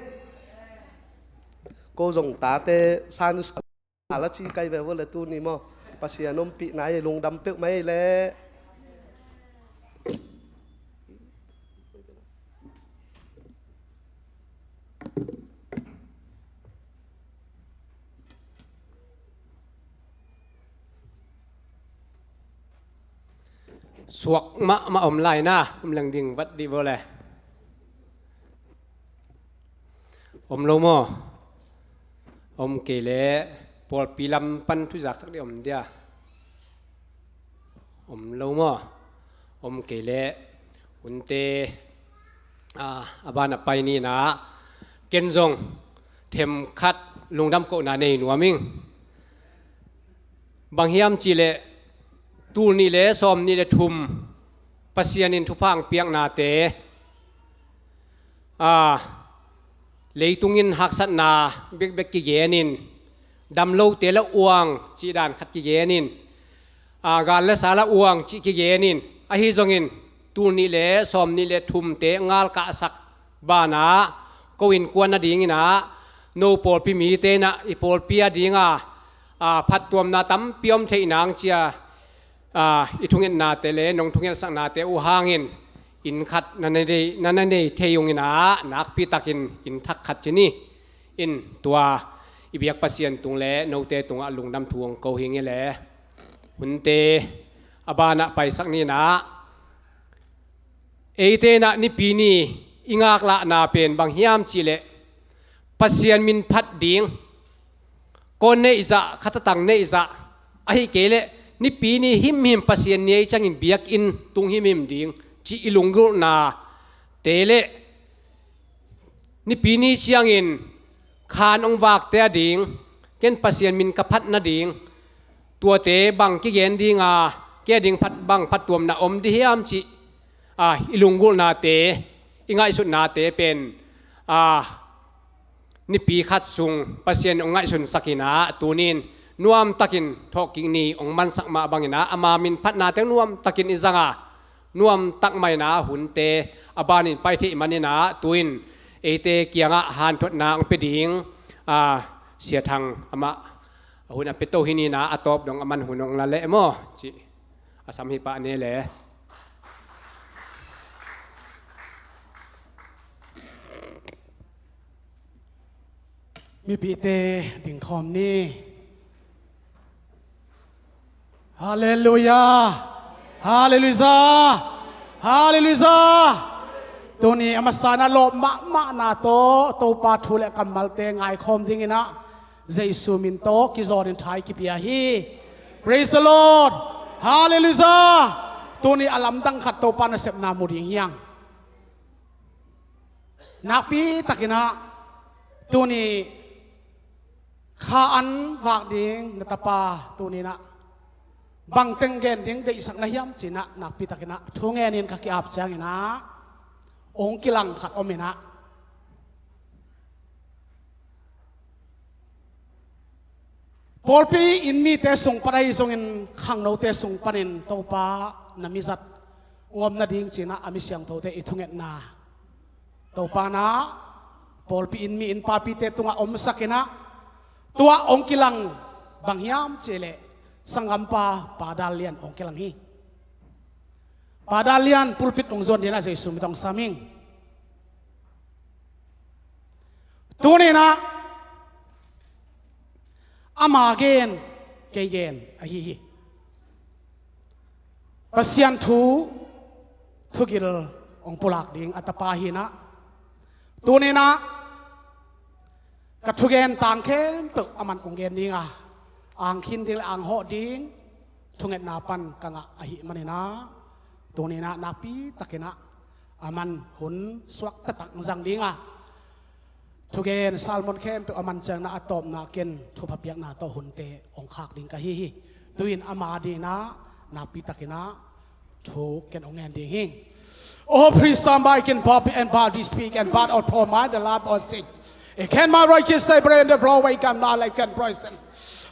Ko zong tate Sunday school a la ci kai ve vo le tuni maw. Pasian ompihna ei lungdam peuhmah ei le. Suak mahmah om lai na, om leng ding vat dih vo le. Om lo maw? Om kei le pawlpi lam pan thu zaksak dih om dia. Om lo maw? Om kei le hunte, a, a ban a pai ni na, ken zong themkhat lungdam kohna nei nuam ing. Bang hiam cih leh tul nih le sawm nih le thum Pasian in thupha hong piaknate, a, leitung in haksatna bekbek kigenin, dam lote la uang cih dan khat kigenin, a, gal le sa la uang cih kigenin, ahi zongin tul nih le sawm nih le thumte ngalkahsak banah ko innkuan nadingin ah, no pawlpi mite in ah i pawlpi adinga, a, phattuamna tampi om theih nang cia, a, i thungetnate le nong thungetsaknate uh hangin inn khat na na nei, na na nei thei ung in ah, nakpi takin inn thak khat ci ni. In tua i biak Pasian tung le note tungah lungdam thu hong ko hi ing e le. Hunte a banah paisak ni in ah, eite in ah Nipi ni i ngaklahna pen bang hiam cih leh Pasian min phat ding, ko neihzah, khatatang neihzah, ahi kei leh Nipi ni himhim Pasian ni ei ciangin biakinn tung himhim ding cih i lunggulhnate le Nipi ni ciangin khan hong vakte ading, ken Pasian min ka phat nading, tuate bang kigen dinga, kei ading phat, bang phattuamna om dih hiam cih, a, i lunggulhnate, i ngaihsutnate pen, a, nipi khat sung Pasian hong ngaihsunsak in ah, tunin nuamtakin thawhkik ni hong mansak mah bangin ah, ama min phatnate nuamtakin i zanga, nuamtak mah in ah hunte a banin pai theih manin ah, tu-in eite kiangah hanthotna hong pia ding, a, Sia Thang amah a hun a pia to hi ni in ah, a tawp dong aman hun hong la leh maw cih a sam hi pah ni le. Mipite dingkhawm ni. Halleluia. Halleluia. Halleluia. Tuni a masa in ah lawp mahmahna tawh Topa thu le kammalte ngaikhawm dingin ah Jesu min tawh kizawnin thai kipia hi. Praise the Lord. Halleluia. Tuni a lamdang khat Topa nasepna mu ding hi hang. Nakpi takin ah tuni kha an vak ding na tapa tuni in ah bangteng gen ding deihsak na hiam ci in ah, nakpi takin ah thu ngenin ka ki-ap ciangin ah hong kilang khat om in ah, pawlpi inn mite sung pan ahi zongin khangnote sung panin Topa na mizat hong om nading ci in ah a mi siangthote i thungetna Topa in ah pawlpi inn mi inn papite tungah omsak in ah, tua hong kilang bang hiam cih leh sanggampa Pa Dal Lian hong kilang hi. Pa Dal Lian pulpit hong zuan dingin ah Jesu min tawh hong sam ing. Tuni in ah ama gen, kei gen ahi hi. Pasian thu thugil hong pulak ding a tapa hi in ah, tuni in ah ka thugen tang khempeuh aman hong gen ding a, ang khin ding le ang hawh ding thungetna pan ka ngah ahih manin ah, tuni in ah nakpi takin ah aman hun suak taktak zang ding a, thugen sermon khempeuh aman ciangin ah a tawpna ken thupha piakna tawh hunte hong khak ding ka hi hi. Tu-in ama dingin ah nakpi takin ah thu ken hong ngen ding hi. Oh, please, somebody can pop and body speak and bad or poor mind, the love or sick. It can my right kiss, say, brain, the flow, wake up, not like can poison.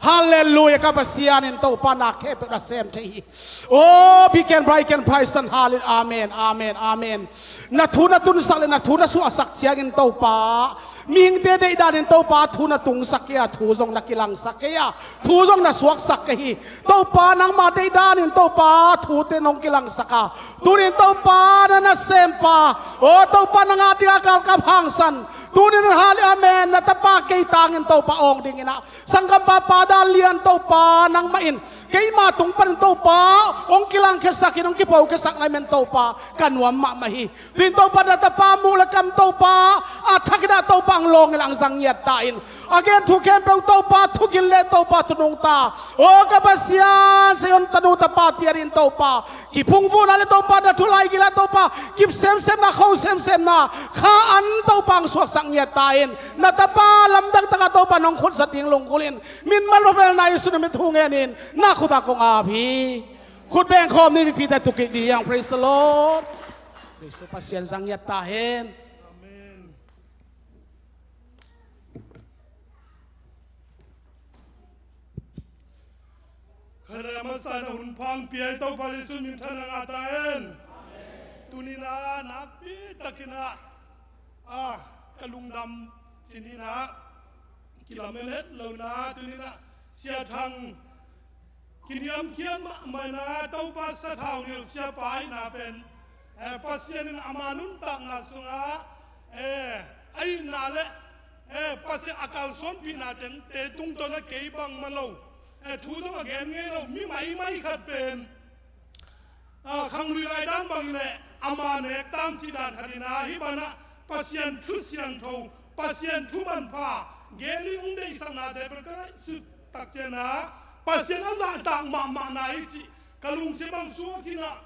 Halleluia, ka Pasian in Topa na khempeuh na sem thei hi. Oh, big and bright and bright and hallelujah. Amen, amen, amen. Na thu na tunsak le na thu na suahsak ciangin Topa, mihingte deihdan in Topa thu na tungsak kei a, thu zong na kilangsak kei a, thu zong na suaksak kei hi. Topa nangmah deihdan in Topa thute nong kilangsak a, tunin Topa na nasempa, oh Topa na ngah ding a galkap hangsan, tunin hallelujah, amen, na tapa kei tangin Topa awng dingin ah, sanggampa pa dan lian Topa nangmah in keima tung panin Topa hong kilangkhiasak in, hong kipokhiasak na hi men Topa ka nuam mahmah hi. Tuin Topa na tapa muh le kam Topa a thak in ah Topa ang lawng in ang zang ngiat ta in, a gen thu khempeuh Topa thugil le Topa thunung ta, oh ka Pasian, Zion tanu tapa tiarin Topa kiphungvuhna le Topa na thu laigil ah Topa kip semsemna, kho semsemna kha an Topa ang suaksak ngiat ta in, na tapa lamdang taka Topa nong khutzat ding lunggulh in, min mal pha bel na Jesu na min thu ngen in na khut ah kong ap hi. Khut beng khawm ni, mipi ta tukik ding hi hang. Praise the Lord. Jesu Pasian zang ngiat ta hen. Amen. Khat a masa na hun phang piai Topa Jesu min thana ngah ta hen. Tunin ah nakpi takin ah, ah, ka lungdam cih ni in ah kilamen het lo in ah, tunin ah Sia Thang kiniamkhiat mahmah in ah Topa sathau nilh siapa ahihna pen, eh, Pasian in ama nuntakna sungah, eh, ahihna le, eh, Pasian a kalsuanpihna tengte tungtawn ah kei bangmah lo, eh, thu zong a gen ngei lo mi maimai khat pen, ah, khanglui lai dan bangin leh ama nek tang cih dan khat in ah, hih banah Pasian thu siangtho, Pasian thu manpha gen ding hong deihsaknate pen ka ngaihsut tak ciangin ah Pasian a zahtak mahmahna hi cih ka lungsim ah suak in ah,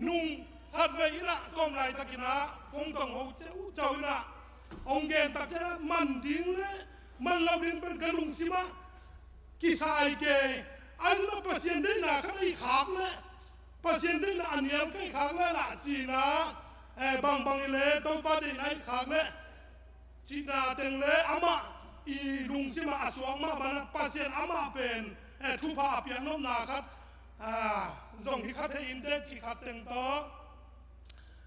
nung khatvei in ah ka om laitakin ah phone tawh ho ceucau in ah hong gen tak ciangin ah man ding le man lo ding pen ka lungsim ah kisai kei. Ahi zongin ah Pasian deihna khat a i khak leh, Pasian deihna a nial ka i khak leh lah ci-in ah, eh, bangbang in leh Topa deihna i khak leh cihna teng leh amah i lungsim ah a suak mah banah Pasian amah pen, eh, thupha a piaknopna khat, ah, zong hi kha thei in teh cih khat teng tawh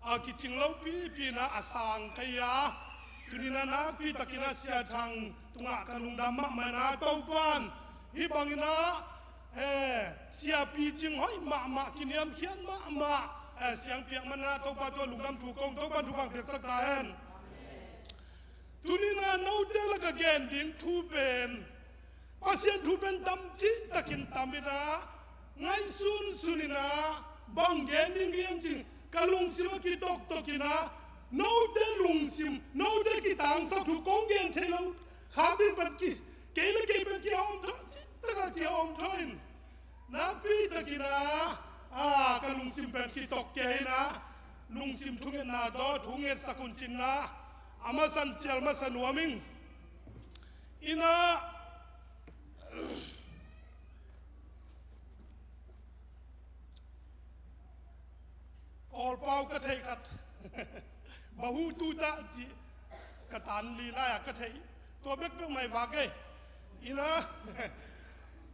a kicing lopipi in ah a sang ka hi a, tuni in ah nakpi takin ah Sia Thang tungah ka lungdam mahmah in ah Topa'n hih bangin ah, eh, siapi cing hoih mahmah, kiniamkhiat mahmah, eh, siang piak man in ah Topa tungah lungdam thu kong, Topa'n thupha piaksak ta hen. Tuni in ah note lak a gen ding thu pen Pasian thu pen tam cihtakin tam in ah, ngaihsunsun in ah, bang gen ding hiam cih ka lungsim a kitoktok in ah, note lungsim, note kitangsap thu kong gen thei lo khak ding pen ki, kei le kei pen ki-om tho, cihtak a ki-om tho in. Nakpi takin ah, ah, ka lungsim pen kitok kei in ah, lungsim thungetna tawh thu ngetsak un ci-in ah, a masa in cial masa nuam ing. In ah, Kawlpau ka theih khat. Bahu tuta cih ka tan li lai-a ka theih. Tua bekbek mai vak ei. In ah,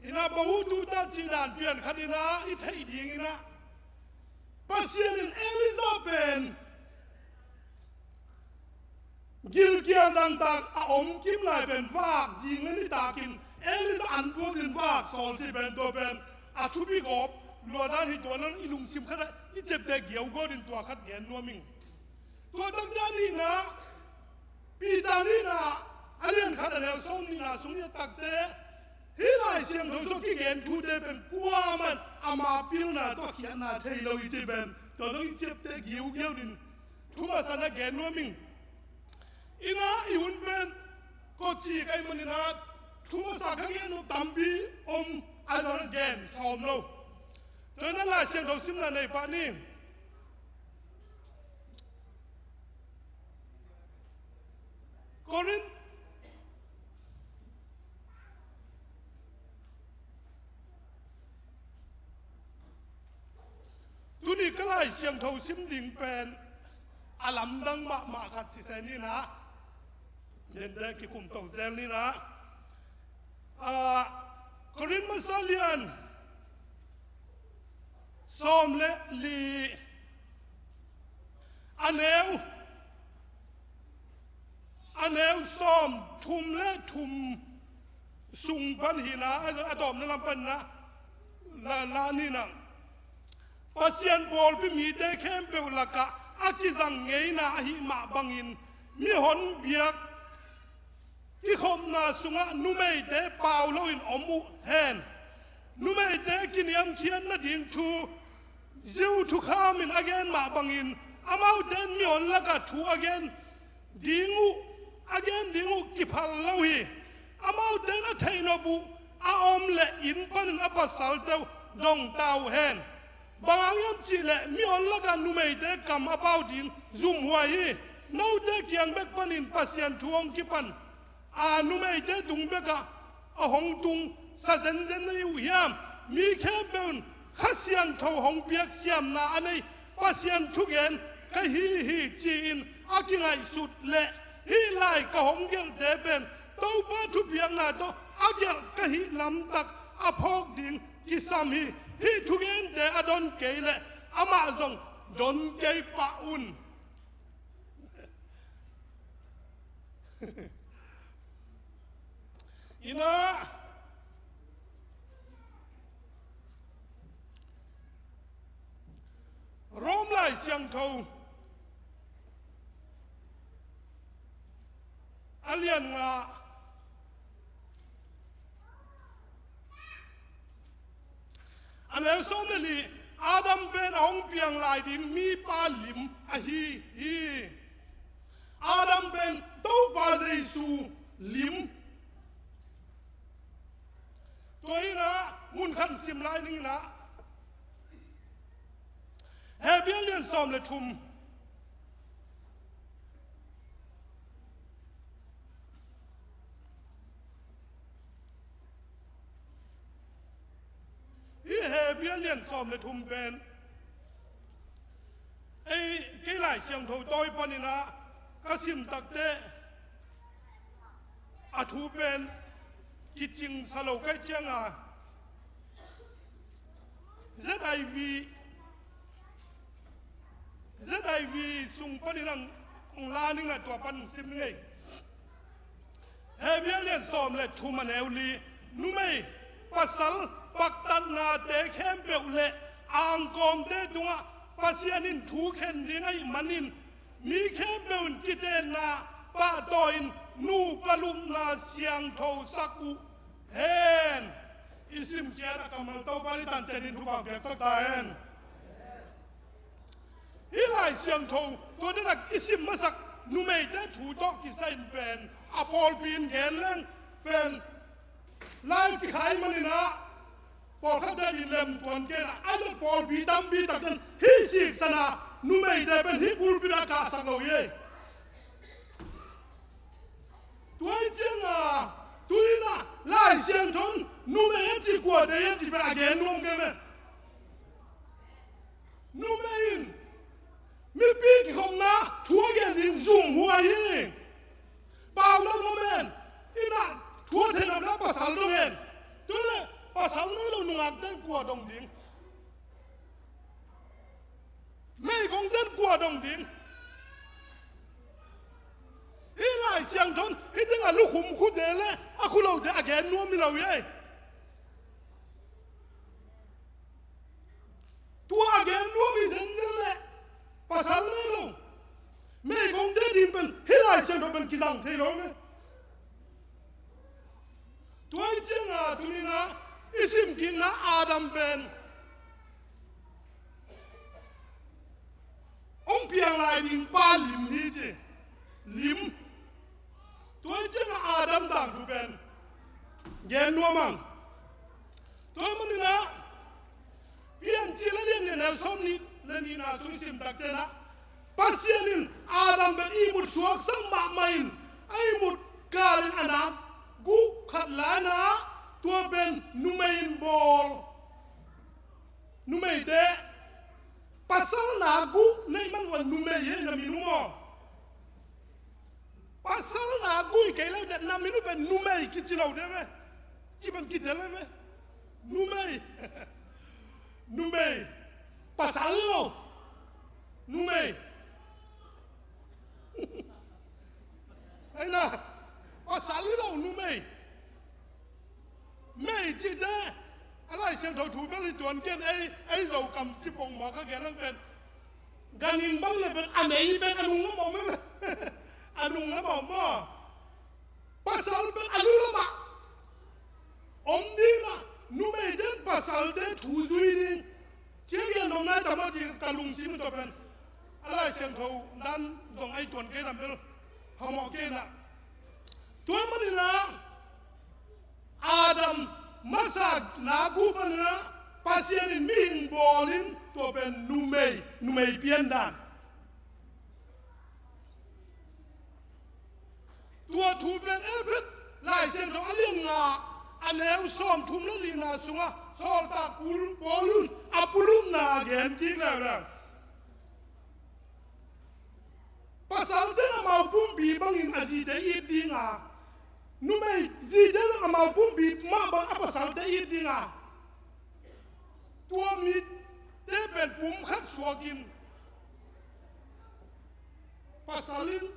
in ah bahu tuta cih dan pian khat in ah i theih ding in ah, Pasian in Elijah pen gilkial dangtak a om kim lai pen vak zing le nitak in Elijah an buak in vak sawl cih pen tua pen a thupi gawp lua dan hi. Tua nang i lungsim khat ah i ciapteh giaugiau in tua khat gen nuam ing. Tua tak dan nihna, Peter nihna, a lian khat a neu sawm nihna sung i et tak teh, hih Lai Siangtho sung kigen thute pen kuamah in ama pilna tawh khiatna thei lo hi cih pen tua zong i ciapteh giaugiau in thu masa na gen nuam ing. In ah i hun pen kawci ka hih manin ah thu masa ka gen nop tampi om, a zong gen sawm lo. Tua in ah Lai Siangtho simna nei pah ni. Korin Tuni ka Lai Siangtho sim ding pen a lamdang mahmah khat ci se ni in ah, dende kikum to zel ni in ah. Ah, Korin masa lian sawm le li, a neu, a neu sawm thum le thum sung pan hi na, a, a tawpna lam pan na, la, la ni na. Pasian pawlpi mite khempeuh lakah a kizang ngeina ahih mah bangin mihon biak kikhopna sungah numeite pau loin om uh hen. Numeite kiniamkhiat nading thu Jew thukham in a gen mah bangin amaute in mihon lakah thu a gen ding uh, a gen ding uh kiphal lo hi. Amaute in a theihnop uh a om leh inn panin a pasalte uh dong ta uh hen. Bang hang hiam cih leh mihon lakah numeite kam a pau ding zumhuai hi. Note kiang bek panin Pasian thu hong kipan a numeite tung bekah a hong tung sa zenzen na hi uh hiam? Mi khempeuh in Kha Siangtho hong piak siamna a nei Pasian thugen ka hi hi ci-in a kingaihsut leh hih lai ka hong gelhte pen Topa thupiakna tawh a gelh ka hih lamtak a phawk ding kisam hi. Hih thugente a don kei leh amah zong don kei pah un. Ina, Rom Lai Siangtho a lian nga, a neu sawm le li, Adam pen a hong piang lai ding mipa lim ahi hi. Adam pen Topa Jesu lim. Tua hi na, mun khat sim lai ning ina, Hebru lian sawm le thum. Hih Hebru lian sawm le thum pen ei, kei Lai Siangtho tawi panin ah ka sim takteh a thu pen kicing sa lo ka hih cianga Z I V, Z I V sung panin ang, ang la ning a tua pan sim ning ei. Hebru lian sawm le thum a neu li, numei pasal paktatnate khempeuh le angkawmte tungah Pasian in thu khen ding ahih manin mi khempeuh in kitenna pahtawi-in nupa lupna siangtho sak uh hen. I simkhiat a kammal Topa in i tan cianin thupha piaksak ta hen. Hih Lai Siangtho tua denak i sim masak numeite thu tawh kisai in pen a pawlpi in gen leng pen lai kikhai manin ah pawlkhatte in lemtuan kei in ah, a lo pawlpi tampi takin hih siksan a numeite pen hih pulpit ah kahsak lo hi. Tua hi cianga tuni in ah Lai Siangtho in numei a cih kuate hiam cih pen a gen nuam kei ve. Numei in mipi kikhopna thu a gen ding zumhuai hi. Pau lo numen in ah thu a thei lo na pasal dong hen. Tua leh pasal nei lo nungakte in kua dong ding? Meigongte in kua dong ding? Hih Lai Siangtho in hih teng a lukhum khute le a khu lote a gen nuam hi lo hi ei. Tua a gen nuam hi zenzen leh pasal nei lo meigongte ding pen hih Lai Siangtho pen kizang thei lo ve. Tua hi cianga tuni in ah i simkikna Adam pen hong piang lai ding pa lim hi ci. Lim. Tua hi cianga Adam tangthu pen gen nuam ang. Tua hi manin ah Piancil a lian nih a neu sawm nih le nihna sung i sim tak ciangin ah Pasian in Adam pen ihmut suaksak mahmah in a ihmut kalin a nak guh khat la-in ah tua pen numei in bawl. Numeite pasal nak guh neih man uh a numei hi na min uh maw? Pasal nak guh hi kei lo teh na min uh pen numei kici lo ding ve. kipan kitel ve. Numei. Numei. Pasal lo. Numei. Aina. Pasal lo numei. Mei cite. A Lai Siangtho thu bel i tuan ken ei, ei Zokam cipong mawk a gen lang pen. Ganin bang le pen a nei pen a nung lamah om em? A nung lamah om maw? Pasal pen a lu lamah om ding a, numei ten pasalte thu zui ding. Cia gen dong nai tam a ci ka lungsim tawh pen. A Lai Siangtho dan zong ei tuan kei lam bel hamawh kei na. Tua manin a Adam masa nak uh panin a Pasian in mihing bawl in tua pen numei, numei piandan. Tua thu pen Efesa Lai Siangtho a lian nga a neu sawmthum le lina sungah sawltak Paul, Paul in a pulumna gen kik leuleu. Pasalte in amau pumpi bangin a zite it ding a, numei zite in amau pumpi mah bang a pasalte it ding a, tua mite pen pumkhat suakin pasal in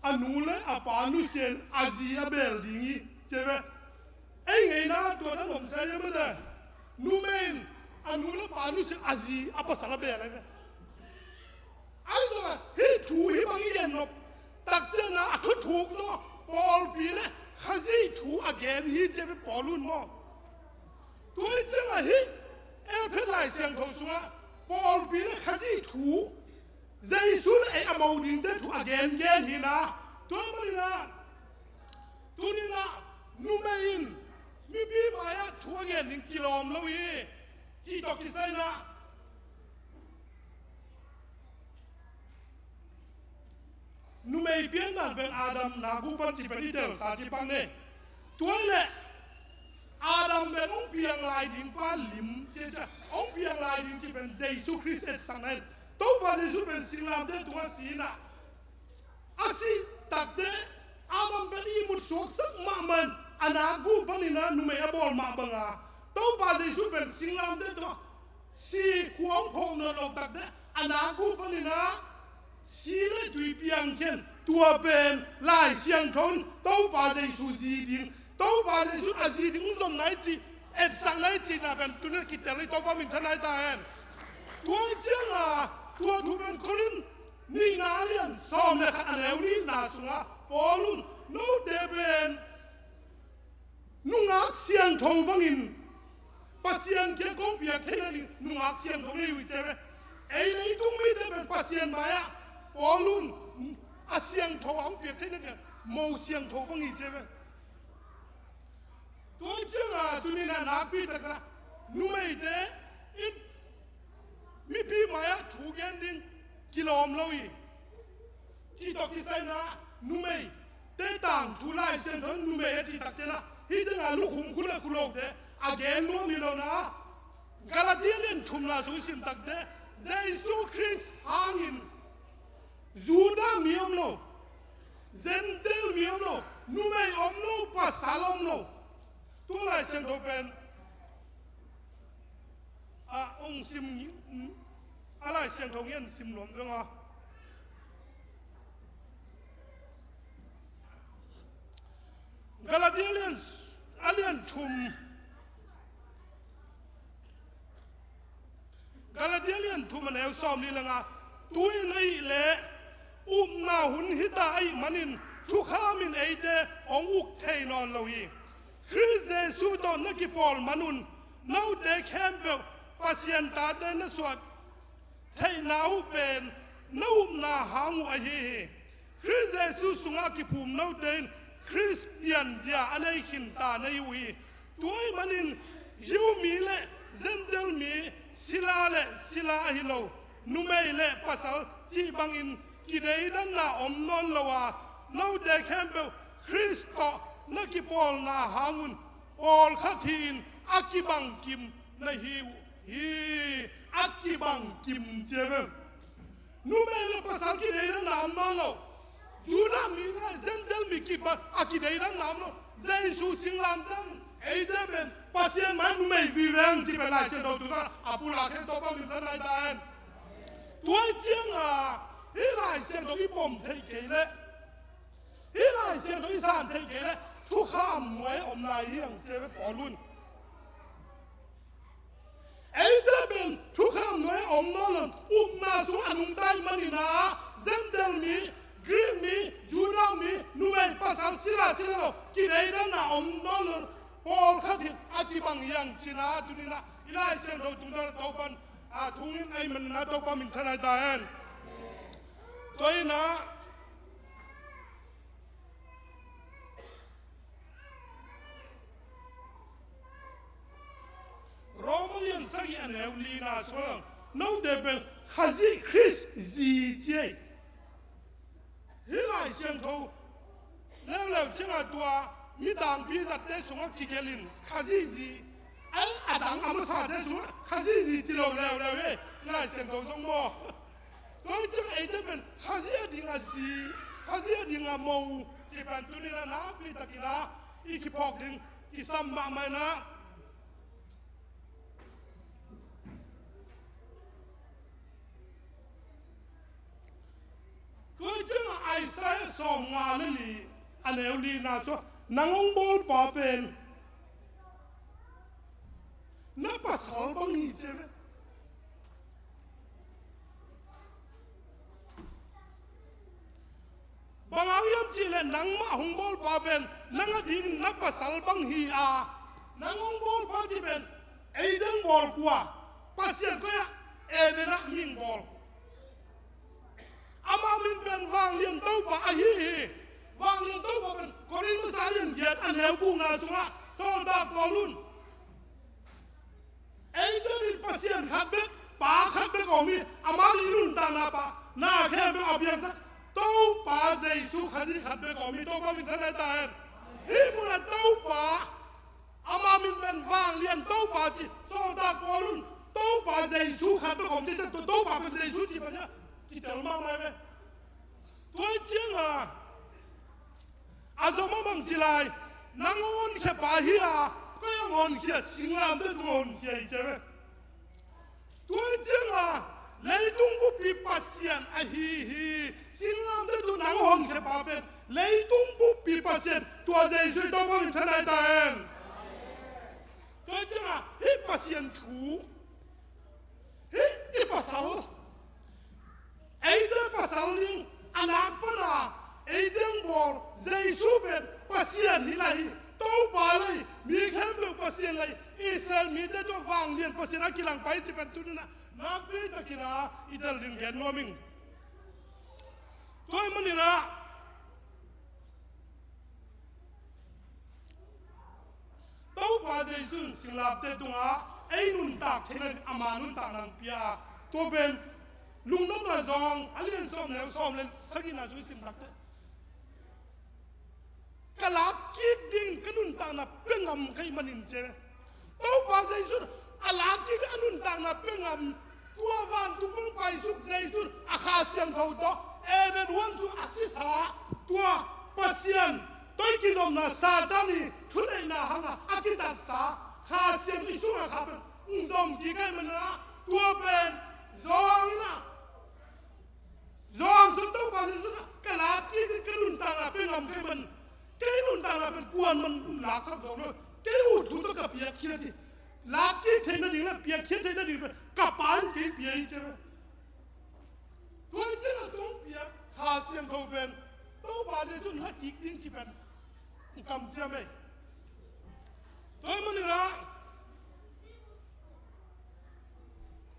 a nu le a pa nusia in a zi a beel ding hi ci ve. Ei ngeina tua dan om sia hi mate. Numei in a nu le pa nusia in a zi a pasal a beel ahi ve. Ahi zongin hih thu hih bang i gen nop tak ciangin a thuthuk tawh pawlpi le Khazih thu a gen hi ci ve Paul in maw. Tua hi ciangin hih Efesa Lai Siangtho sungah pawlpi le Khazih thu, Jesu le ei a mo dingte thu a gengen hi na. Tua manin a, tuni-in a, numei in mipi mai-ah thu a gen ding kilawm lo hi. Cih tawh kisai-in a, numei piandan pen Adam nak uh pan ci pen i telsa ci pak ni. Tua hi leh Adam pen hong piang lai ding pa lim ci, hong piang lai ding ci pen Jesu Khrist etsakna hi. Topa Jesu pen singlamteh tungah si-in a, a sih takte Adam pen ihmut suaksak mahmah in a nak uh panin a numei a bawl mah bang a, Topa Jesu pen singlamteh tungah si, khua hong phawk nawn lo takte a nak uh panin a si le tui piang khin. Tua pen Lai Siangtho in Topa Jesu zi ding, Topa Jesu a zi ding hong zon nai cih, etsak nai cihna pen tuni-in kitel hi. Topa minthan nai ta hen. Tua hi ciangin a, tua thu pen Korin nihna a lian sawm le khat a neu nihna sungah Paul in note pen nungak siangtho bangin Pasian kiang kong piak theihna ding nungak siangtho nei uh hi ci ve. Ei leitung mite pen Pasian mai-ah Paul in a siangtho a hong piak theihna ding mo siangtho bang hi ci ve. Tua hi ciangin a tuni-in a nakpi takin a numeite in mipi mai-ah thu gen ding kilawm lo hi. Cih tawh kisai-in a numeite tangthu Lai Siangtho in numei a cih tak ciangin a, hih tengah lukhum khut le khulote a gen nuam hi lo-in a, Galatia lian thumna sung i sim takte Jesu Khrist hangin Judah mi om lo, Gentile mi om lo, numei om lo, pasal om lo. Tua Lai Siangtho pen a hong sim, a Lai Siangtho ngen sim nuam zong a. Galatia lian, a lian thum, Galatia lian thum a neu sawmnih le nga, tu-in ahih leh upna hun hita ahih manin thukham in eite hong uk thei nawn lo hi. Khrist Jesu tawh na kipawl manun note khempeuh Pasian tate na suah theihna uh pen na upna hang uh ahi hi. Khrist Jesu sungah kiphum note in Khrist pianzia a nei khin ta na hi uh hi. Tua ahih manin Jew mi le Gentile mi, sila le sila ahi lo, numei le pasal cih bangin kideidanna om nawn lo a, note khempeuh Khrist tawh na kipawlna hangun pawlkhat hi-in a kibangkim na hi uh hi. A kibangkim ci hi ve. Numei le pasal kideidanna om nawn lo. Judah mi le Gentile mi kiba a kideidanna om lo. Jesu singlamteh Eite pen Pasian mai numei vive ing ci pen Lai Siangtho tungah a pulak khe, Topa minthanna hi ta hen. Tua ciangah hih Lai Siangtho i pom theih kei leh, hih Lai Siangtho i san theih kei leh thukham nuai om lai hi ing ci ve Paul un. Eite pen thukham nuai om nawn lo, upna sung a nungta ahih manin ah Gentile mi, Greek mi, Judah mi, numei pasal sila sila lo kideidanna om nawn lo, pawlkhat hi a kibang hi ing ci-in ah tuni-in ah i Lai Siangtho tungtawn ah Topa'n a thungin ahih manin ah Topa minthanna hi ta hen. Tua hi-in ah Roma lian sagih a neu lina sungah note pen Khazih Khrist zi ci hi. Hih Lai Siangtho leuleu ciangah tua mi tangpi zatte sungah kigelh in Khazih zi, a dang a masate sungah Khazih zi ci lo leuleu hi. Hih Lai Siangtho zong maw. Tua hi ciang eite pen Khazih a ding a zi, Khazih a ding a mo ci pen tuni-in ah nakpi takin ah i kiphawk ding kisam mahmah in ah. Tua hi ciangah Isaiah sawmnga le li a neu lina sungah nang hong bawlpa pen na pasal bang hi ci ve. Bang hang hiam cih leh nangmah hong bawlpa pen nang a dingin na pasal bang hi a, nang hong bawlpa cih pen ei dang bawl kua, Pasian koi-ah Eden ah mi hong bawl. Amah min pen Vanglian Topa ahi hi. Vanglian Topa pen Korin masa lian giat a neu gukna sungah sawltak Paul un, eite in Pasian khat bek, Pa khat bek om hi. Amah in i nuntakna pan na khempeuh a piangsak Topa Jesu Khazih khat bek om hi. Topa minthanna hi ta hen. Hih munah Topa, amah min pen Vanglian Topa ci sawltak Paul un Topa Jesu khat bek om ci, Topa pen Jesu ci pan hi a, kitel mahmah hi ve. Tua hi ciangah a zom a bang ci lai, nang hong honkhia pa hi a, koi hong honkhia, singlamteh tung hong honkhia hi ci ve. Tua hi ciangah leitung buppi Pasian ahi hi. Singlamteh tung nang hong honkhia pa pen leitung buppi Pasian, tua Jesu hi. Topa minthanna hi ta hen. Tua hi ciangah hih Pasian thu, hih i pasal, eite pasal ding a nak pana eite hong bawl Jesu pen Pasian hi lai hi. Topa lai hi. Mi khempeuh Pasian lai hi. Israel mite tawh Vanglian Pasian a kilangpa hi ci pen tuni-in ah nakpi takin ah i tel ding gen nuam ing. Tua ahih manin ah Topa Jesu in singlamteh tungah ei nuntak theihna ding ama nuntakna hong pia. Tua pen Lungdamna Zong a lian sawm neu sawm le sagihna sung i sim takteh, ka lak kik ding ka nuntakna pia ngam ka hih manin ci ve. Topa Jesu in a lak kik ding a nuntakna pia ngam. Tua vantung pan paisuk Jesu in a Kha Siangtho tawh Eden huan sung a sisa, tua Pasian tawh i kizopna Satan i thuneihna hangah a kitatsa Kha Siangtho i sungah kha pen hong zom kik ahih manin ah tua pen zawng in ah, zawng sung Topa Jesu in ah ka lak kik ding ka nuntakna pia ngam ka hih manin, kei nuntakna pen kuaman laksak zo lo. Kei ut thu tawh ka piakkhiat hi. Lak kik theihna ding le piakkhiat theihna ding pen ka Pa in kei pia hi ci ve. Tua hi ciangah tua hong piak Kha Siangtho pen Topa Jesu in la kik ding ci pen hong kamciam ei. Tua ahih manin ah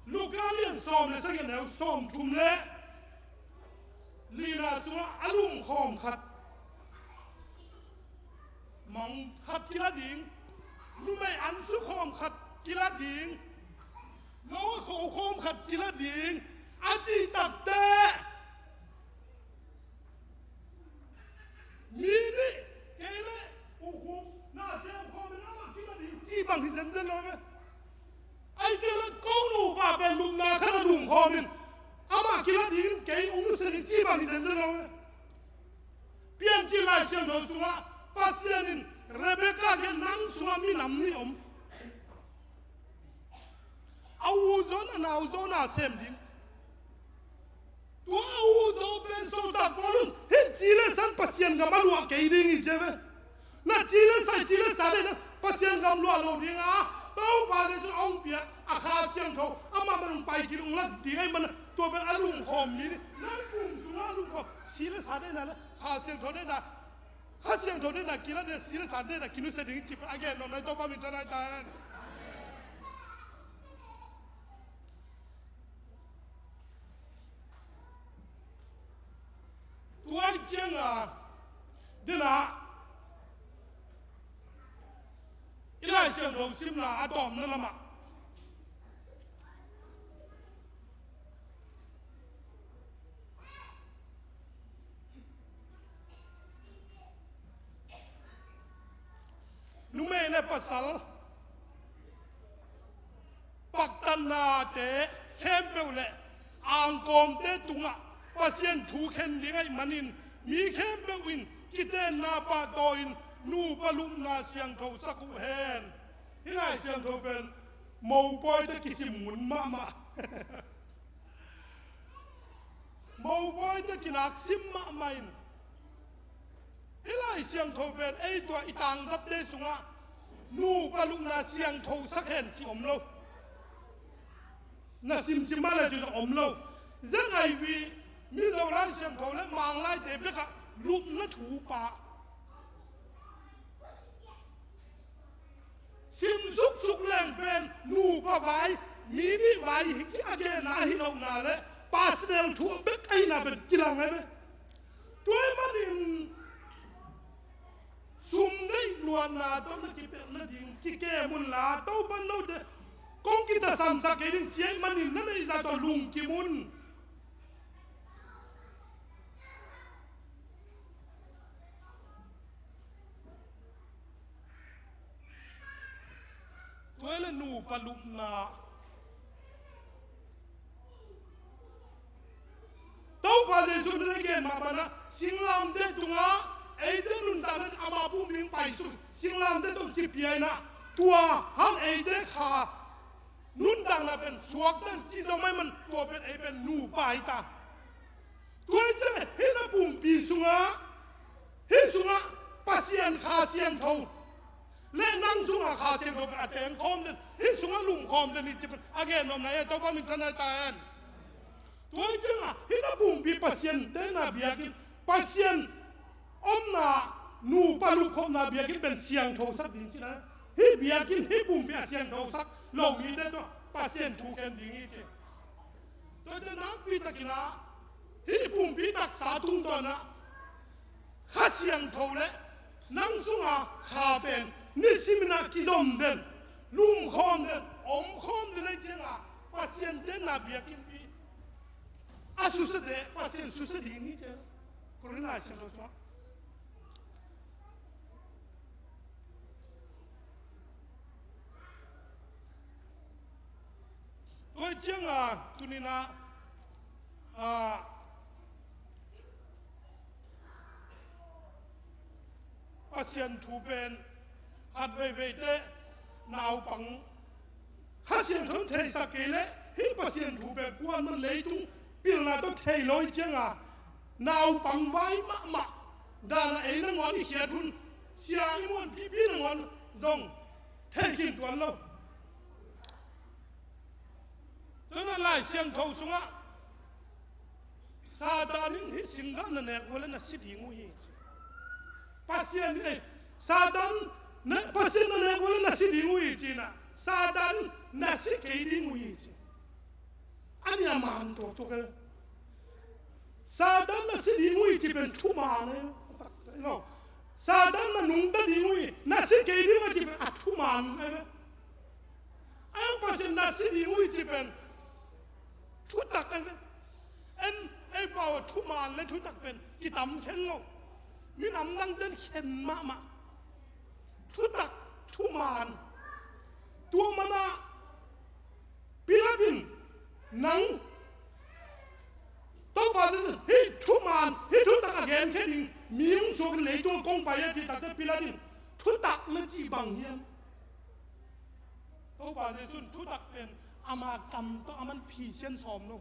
Luka lian sawm le sagih a neu sawmthum le lina sungah a lungkhawm khat, mang khat kila ding, numei an sukhawm khat kila ding, lo a khokhawm khat kila ding a cih takteh, mi nih kei le ukuk na sem khawm in amah kila ding cih bang hi zenzen lo ve. Ahih kei leh ko nupa pen lupna khat a lungkhawm in amah kila ding kei ung nusia ding cih bang hi zenzen lo ve. Piancil Lai Siangtho sungah Pasian in Rebekah kiang nang sungah mi nam ni om. A u zaw in a nau zaw in a sem ding. Tua a u zaw pen sawltak Paul in hih ci le sa in Pasian gam a luah kei ding hi ci ve. Na ci le sa, ci le sa deihna Pasian gam luah lo ding a, Topa Jesu a hong piak a Kha Siangtho amah bang pai kik hong lak ding ahih manin tua pen a lungkhawm mi, nang kum sungah a lungkhawm ci le sa deihna le Kha Siangtho deihna, Kha Siangtho deihna kilat ding, ci le sa deihna kinusia ding hi ci pen a gen nuam na hi, Topa min thang nai ta hen. Tua ciang a, dena i Lai Siangtho simna a tawpna lamah numei le pasal paktatnate khempeuh le angkawmte tungah Pasian thu khen ding ahih manin mi khempeuh in kitenna pahtawi-in nupa lupna siangtho sak uh hen. Hih Lai Siangtho pen mopawite kisim ngun mahmah. Mopawite kinak sim mahmah in. Hih Lai Siangtho pen ei tua i tangzapte sungah nupa lupna siangtho sak hen ci om lo. Na simsim mah le cin om lo. Zen ai vi Mizo Lai Siangtho le Mang Laite bekah lupna thu pah. Sim suksuk leng pen nupa vai, mi nih vai hi a genna ahi lohna le personal thu bek ahihna pen kilang ahi ve. Tua ahih manin sum deih luatna tawh na kipelh nading kikem unla, Topan note kong kitasamsak kei ding ci ahih manin na neih zah tawh lungkim un. Tua le nupa lupna. Topa Jesuh na gen mahmah na, singlamteh tungah eite nuntakna ama pumpi paisuk, singlamteh tungah kipia ina, tua hang eite kha nuntakna pen suakta in ci zong mah ahih man tua pen ei pen nupa hi ta. Tua hi ciang hih na pumpi sungah, hih sungah Pasian Kha Siangtho le nang sungah Kha Siangtho pen a teng khawm den, hih sungah lum khawm den hi ci pen a gen nuam na hi, Topa min thang nai ta hen. Tua hi ciangah hih na pumpi Pasian te na biakinn, Pasian omna nupa lupkhopna biakinn pen siangtho sak ding ci na. Hih biakinn, hih pumpi a siangtho sak lo mite tawh Pasian thu khen ding hi ci. Tua ciang nakpi takin ah hih pumpi taksa tungtawn ah Kha Siangtho le nang sunga kha pen nisimin ah kizom den, lumkhawm den, omkhawm den ahih ciangah Pasian tenna biakinnpi a susiate Pasian susia ding hi ci. Korin Lai Siangtho sungah tua hi ciangah tuni-in ah, ah, Pasian thu pen khat veivei teh naupang Kha Siangtho in theisak kei leh hih Pasian thu pen kuaman leitung pilna tawh thei lo hi ciangah naupang vai mahmah dan a ei nangawn i khiat hun, sia i muanpipi nangawn zong thei khin tuan lo. Tua na Lai Siangtho sungah Satan in hih singgah na nek uh leh na si ding uh hi ci. Pasian in, eh, Satan na, Pasian na nek uh leh na si ding uh hi ci na. Satan na si kei ding uh hi ci. A nih a man tuaktuak e. Satan na si ding uh hi ci pen thuman e. No. Satan na nungta ding uh hi, na si kei ding uh hi ci pen a thuman e. A Pasian na si ding uh hi ci pen thutak e. En, ei pau a thuman le thutak pen kitam khen lo. Minam dangte'n khen mahmah. Thutak, thuman. Tua mana Pilat in nang Topa Jesu hih thuman, hih thutak a genkhia ding mi hong suak in leitung ah kong pai a cih takteh Pilat in thutak na cih bang hiam? Topa Jesu in thutak pen ama kam tawh aman phisian sawm lo.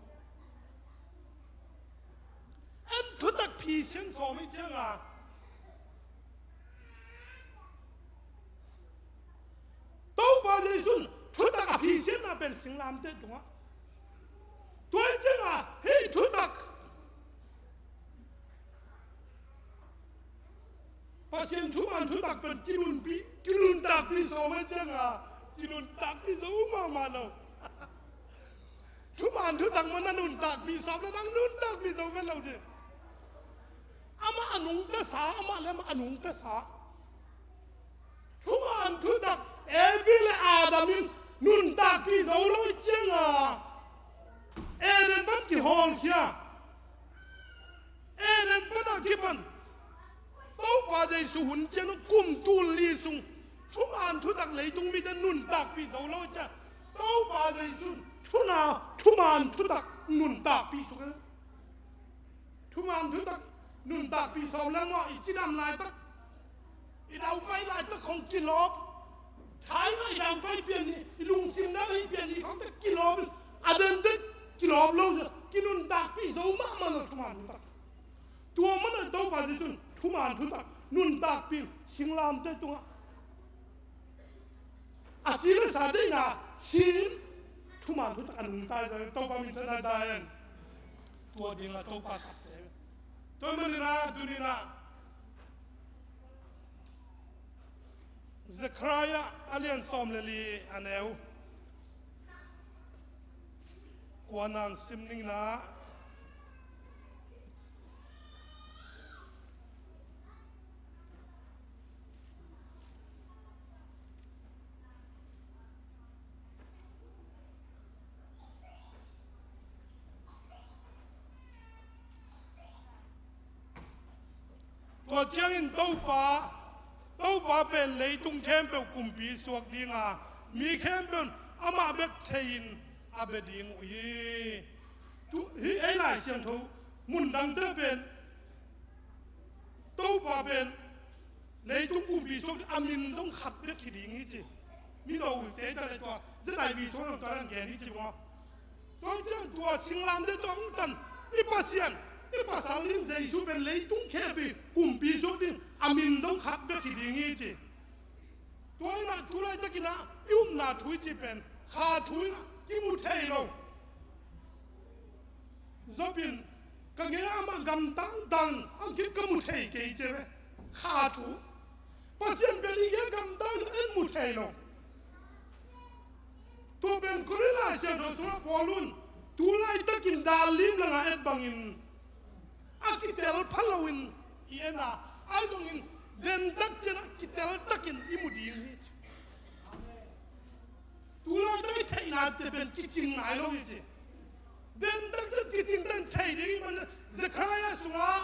En thutak phisian sawm i cianga Topa Jesu in thutak a phisianna pen singlamteh tungah. Tua i cianga hei thutak Pasian thuman thutak pen kinunpi, kinuntakpi sawm a cianga, kinuntakpi zo mahmah lo. Thuman thutak man a nuntakpi sawm le nang nuntakpi zo vet lo ding. Amah a nungta sa, amah le amah a nungta sa. Thuman thutak Evi le Adam in nuntakpi zo lo i cianga Eden pan kihawlkhia. Eden pana kipan Topa Jesu hun ciang kum tul li sung thuman thutak leitung mite nuntakpi zo lo ciang Topa Jesu thuna thuman thutak nuntakpi suk. Thuman thutak nuntakpi sawm leng maw i cidam laitak I daupai laitak khong kilawp. Thaima i daupai pian ni, i lungsim dang hi pian ni khong te kilawp in. A den dek kilawp lo sa, kinuntakpi zo mahmah lo thuman thutak. Tua mana Topa Jesu in thuman thutak nuntakpi singlamteh tungah a ci le sa deihna sin thuman thutak a nungta Topa min thang ta hen. Tua dinga Topa sakte. Tua maninah tuninah Zekhariah a lian sawm le li a neu kua nang sim ningnah. Tua ciangin Topa, Topa pen leitung khempeuh kumpi suak dinga mi khempeuh in amah bek thei-in a bia ding uh hi. Tu, hih ei Lai Siangtho mun dangte pen Topa pen leitung kumpi suak a min zong khat bek hi ding hi ci. Mi do te ta le tua Z I V suak zong tua dan gen hi ci maw. Tua ciang tua singlamteh tua hong tan i Pasian, i pasal ding Jesu pen leitung khempeuh kumpi suak ding a min zong khat bek hi ding hi ci. Tua inah tu laitakinah i upna thu i ci pen kha thu inah kimu thei lo. Job in ka gei amah gamtang tang ang kip ka mu thei kei ci ve. Kha thu. Pasian pen i gei gamtang tang en mu thei lo. Tua pen Korin Lai Siangtho sungah Paul un tu laitakin dal lim langa et bangin a kitel pha loin i en a, ahi zongin dentak cianah kitel takin i mu ding hi. Tu laitak i theihnate pen kicing nai lo hi ci. Dentak cian kicing ten thei ding i man Zekhariah sungah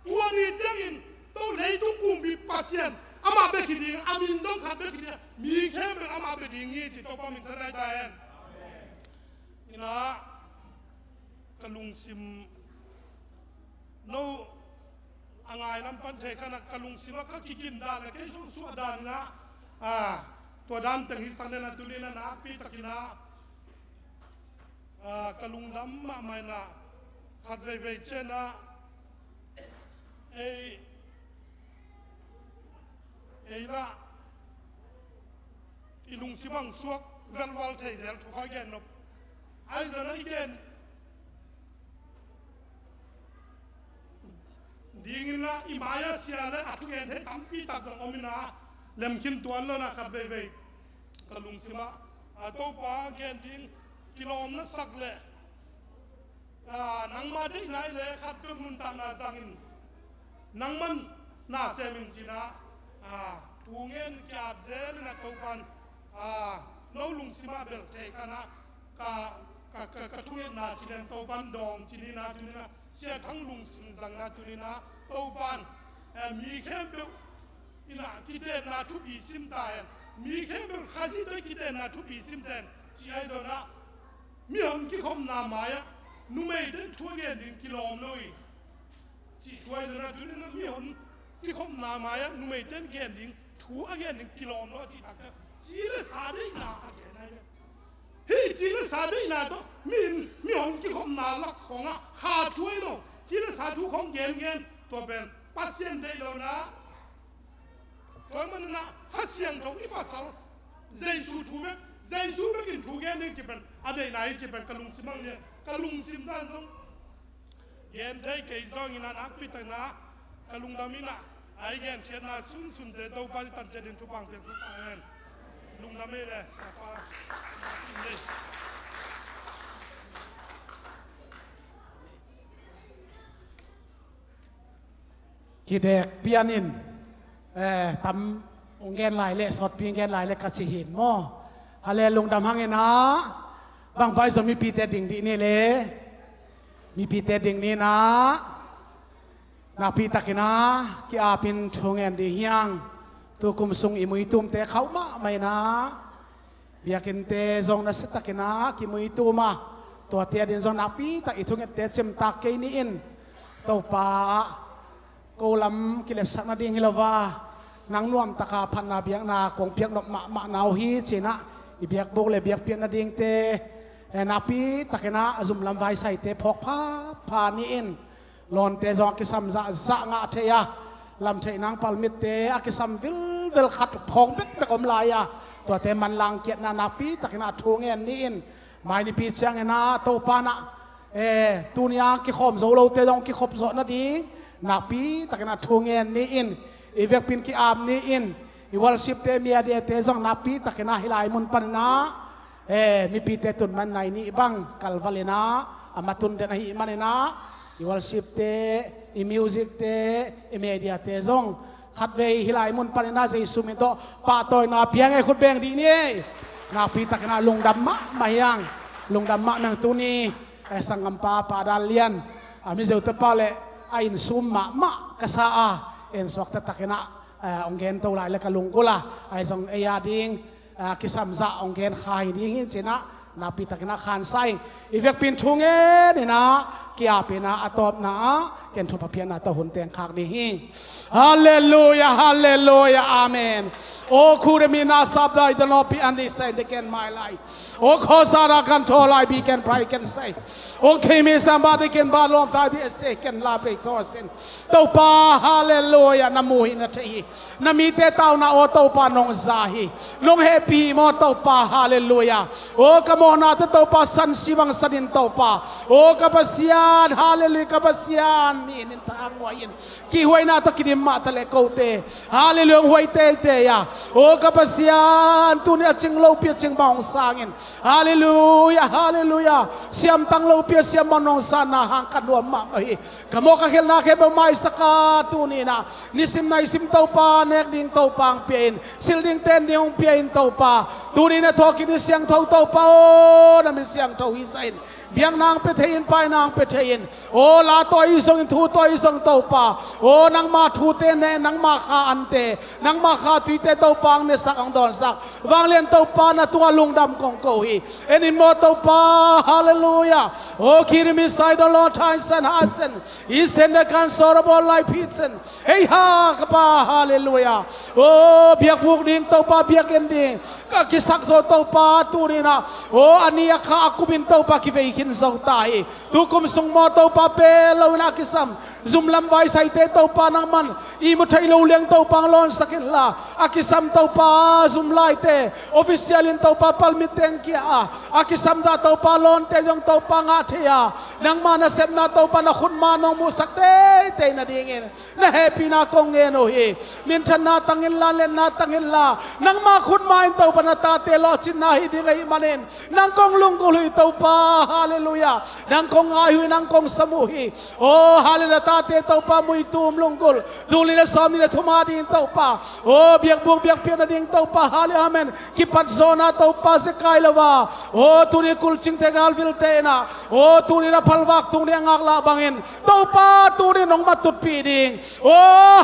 tua ni ciangin to leitung kumpi Pasian amah bek hi ding, a min dong khat bek hi ding, mi khempeuh amah bek ding hi ci. Topa min thanai ta hen. Inah ka lungsim no a ngai lam pan thei khanah ka lungsimah ka kikin dan a kei zong suah dan inah, a, tua dan teng hi sang den a tuni inah nakpi takinah, a, ka lungdam mahmah inah khat veivei cianah ei, ei lah i lungsim ang suak velval thei zel thu kha gen nop. Ahi zongin i gen dingin lah i mai-ah sia le a thugen thei tampi tak zong om inah lemkhin tuan lo inah khat veivei ka lungsimah a Topa gen ding kilawm na sak leh a, nangma deihna i le khatpeuh nuntakna zangin nangman na sem in cinah, a, thu ngen ki-ap zel inah Topan, a, no lungsimah belh thei khanah ka, ka, ka, ka thungetna cinen Topan dawng cininah tuninah Sia Thang lungsim zangna tuninah Topan, a, mi khempeuh inah kitenna thupi sim ta hen. Mi khempeuh Khazih tawh kitenna thupi sim ta hen. Ci ahi zongah mihon kikhopna mai-ah numeite in thu a gen ding kilawm lo hi. Cih thu ahi zongah tuninah mihon kikhopna mai-ah numeite in gen ding thu Thu a gen ding kilawm lo a cih tak ciang ci le sa deihna a gen ai ve. Hih ci le sa deihna tawh mi in mi hong kikhopna lak khawngah kha thu ai lo. Ci le sa thu khawng gengen tua pen Pasian deih lo na. Tua ahih manin ah Kha Siangtho i pasal Jesu thu bek, Jesu bek in thu gen ding ci pen a deihna hi ci pen ka lungsim ang nia, ka lungsim dan zong gen thei kei zongin ah nakpi takin ah ka lungdam in ah a i genkhiatna sunsunte Topa i tan ciatin thupha piaksak ta hen. Lungdam ei le sapa. Kidek pianin, eh, tam hong gen lai le sawtpi hong gen lai le ka ci hin maw? A le lungdam hangin ah bang pai zong mipite ding dih ni le mipite ding ni na. Nakpi takin ah ki-apin thu ngen dih hiang. Tu kum sung i muitumte khauh mahmah in ah biakinnte zong nasia takin ah kimuitum a, tuate adin zong nakpi tak i thungette cimtak kei ni in. Topa ah ko lam kiletsakna ding hi lo a, nang nuamtaka phatna biakna kong piak nop mahmahna uh hi ci-in ah i biakbuk le biakpiakna dingte, eh, nakpi takin ah a zum lam vaisaite phawk phapha ni in. Lawnte zong a kisam zahzah ngah thei a, lamtheih nang palmitte a kisam vilvel khat khawng bekbek om lai a, tuate manlang kiatna nakpi takin ah thu ngen ni in. Mai nipi ciangin ah Topa in ah, eh, tuni a kikhawm zo lote zong kikhop zawh nading nakpi takin ah thu ngen ni in. I vekpin ki-ap ni in. I worshipte, mediate zong nakpi takin ah hih lai mun panin ah, eh, mipite tun man nai nih bang kalvalin ah a matun den ahih manin ah i worshipte, i musicte, i mediate zong khatvei hih lai mun panin ah Jesu min tawh pahtawina pia ngei, khut beng dih ni ei. Nakpi takin ah lungdam mahmah hiang. Lungdam mahmah hiang. Tuni, eh, sanggampa Pa Dal Lian, a, Mizo tapa le a innsum mahmah ka sa a, en suakta takin ah, eh, hong gento lai le ka lunggulh a, ahi zong ei a ding, eh, kisam zah hong gen kha hi ding hi ci-in ah nakpi takin ah khansa ing. I vekpin thu ngen in ah ki-apin ah a tawpna ah ken thupha piakna tawh hun teng khak ding hi. Halleluia, halleluia, amen. O khuremina sabda idanopi andi sai deken mai lai. O khosara kan tho lai bi ken prai ken sai. O khimi samba deken ba lom tai di ese ken la bre kosin. Topa, halleluia, na mu hi na thei hi. Na mite tauna, o Topa, nong za hi. Nong hehpih hi maw Topa, halleluia. O ka mawhnate Topa, san si bang sanin Topa. O ka Pasian, halleluia, ka Pasian, mi in in tha nguai in. Kihuaina tawh kidim mah ta le kote, halleluia, huai teitei a. O ka Pasian, tuni a cing lopi a cing bang hong sangin. Halleluia, halleluia. Siamtang lopi a siam bang nong sanna hang ka nuam mahmah hi. Ka mawk a khelhna khempeuh maisak a, tuni in ah nisim naisim Topa, nek ding Topa hong pia in, silh ding ten ding hong pia in Topa. Tuni in ah thawhkik ni siangtho Topa aw, na min siangtho hi sa in. Biakna hong pia thei in, paina hong pia thei in. Aw, la tawh ahi zongin, thu tawh ahi zong Topa. Aw, nangma thute ne, nangma kha ante, nangma kha tuite Topa hong nesak, hong dawnsak. Vanglian Topa na tungah lungdam kong ko hi. En in maw Topa, halleluia. O khirimi sai dolo thai sen ha sen. I sen de kan sor a bawl lai phit sen. Hei ha ka Pa, halleluia. O biakbuk ding Topa, biakinn ding ka kisak zo Topa, tuni in ah. O a ni a kha a kum in Topa kivei khin zo ta hi. Tu kum sung maw Topa, pe lo in a kisam zum lam vaisaite Topa nangman ihmu thei lo liang Topa hong lawnsak inla, a kisam Topa zum laite official in Topa palmit teng kia a, a kisam dah Topa lawnte zong Topa ngah thei a, nangma nasepna Topa na khutma nong muhsak teitei nadingin na hehpihna kong ngen uh hi. Minthanna tang inla, letna tang inla, nangma khutma in Topa na tate lawhcinna hi ding ahih manin nang kong lunggulh uh hi Topa, halleluia. Nang kong ngai uh hi, nang kong sam uh hi. O halleluia, na tate Topa muitum lunggulh, tul nih le sawm nih le thum a dingin Topa. O biakbuk biakpiakna ding Topa, halleluia, amen. Kipat zawhna Topa zekai lo a, o tuni kulcingte galvilte in ah, o tuni na phalvak tung ding a ngaklah bangin Topa tuni nong matutpih ding. O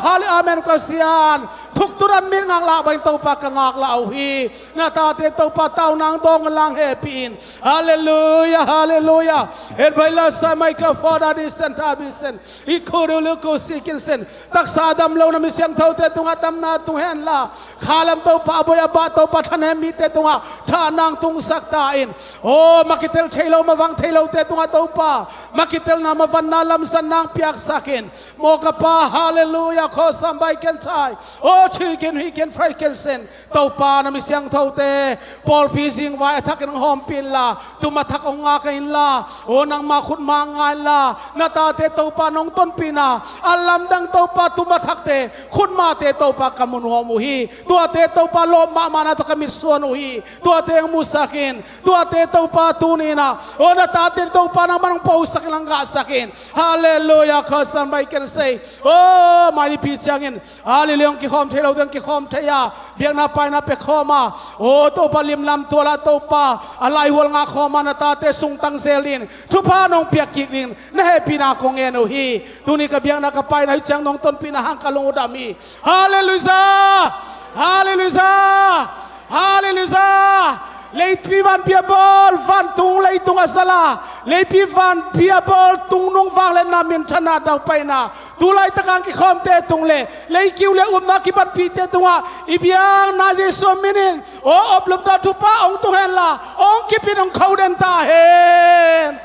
halleluia, amen. Ka Pasian, thukturan min ngaklah bangin Topa ka ngaklah uh hi. Na tate Topa tauna hong dawng inla hong hehpih in. Halleluia, halleluia. Halleluiah. Edbaila samai ka foda di sen ta bi sen. I kuru lu ku si kin sen. Taksa dam lo na mi siangthote tungah damna tung henla. Khalam Topa a boi a bah Topa thanem mite tungah thahnang tungsak ta in. O makitel thei lo mavang thei lote tungah Topa makitelna mavanna lamsan nang piaksak in. Maw ka Pa, halleluiah, khuasam bai ken chai. O thi ken hi ken phai ken sen. Topa na mi siangthote pawlpi zingvai a thakin hong hawmpi inla, tuma thak hong ngak inla, o nangma khutma nga inla, na tate Topa nong tonpihna a lamdang Topa tuma thakte khutmate Topa ka mu nuam uh hi. Tuate Topa lawp mahmahna tawh ka mitsuan uh hi. Tuate hong musak in. Tuate Topa tuni-in ah, o na tate Topa nangman hong posak in, hong gahsak in. Halleluiah, khuasam bai ken sei. O mainipi ciangin Halleluiah, hong kikhawm thei lote hong kikhawm thei a, biakna paina pia khawm a, o Topa limlam tual ah Topa a laihual ngah khawm a, na tate sungtang zel dingin thupha nong piak kik dingin na hehpihna kong ngen uh hi. Tuni ka biakna ka paina uh ciang nong tonpihna hang ka lung uh dam hi. Halleluiah. Halleluiah. Halleluiah. Leipi vanpi a bawl vantung leitung a zala, leipi vanpi a bawl tungnung vangliatna minthanna daupaina, tu laitak hong kikhawmte tung le leikiu le upna kibatpihte tungah i biakna Jesu minin, o oplum tawh thupha hong tung henla, hong kipin hong kho den ta hen.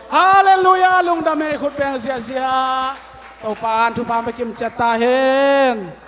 Halleluiah. Lungdam hi. Khut beng ziahziah. Topa in thupha hong pia kimciat ta hen.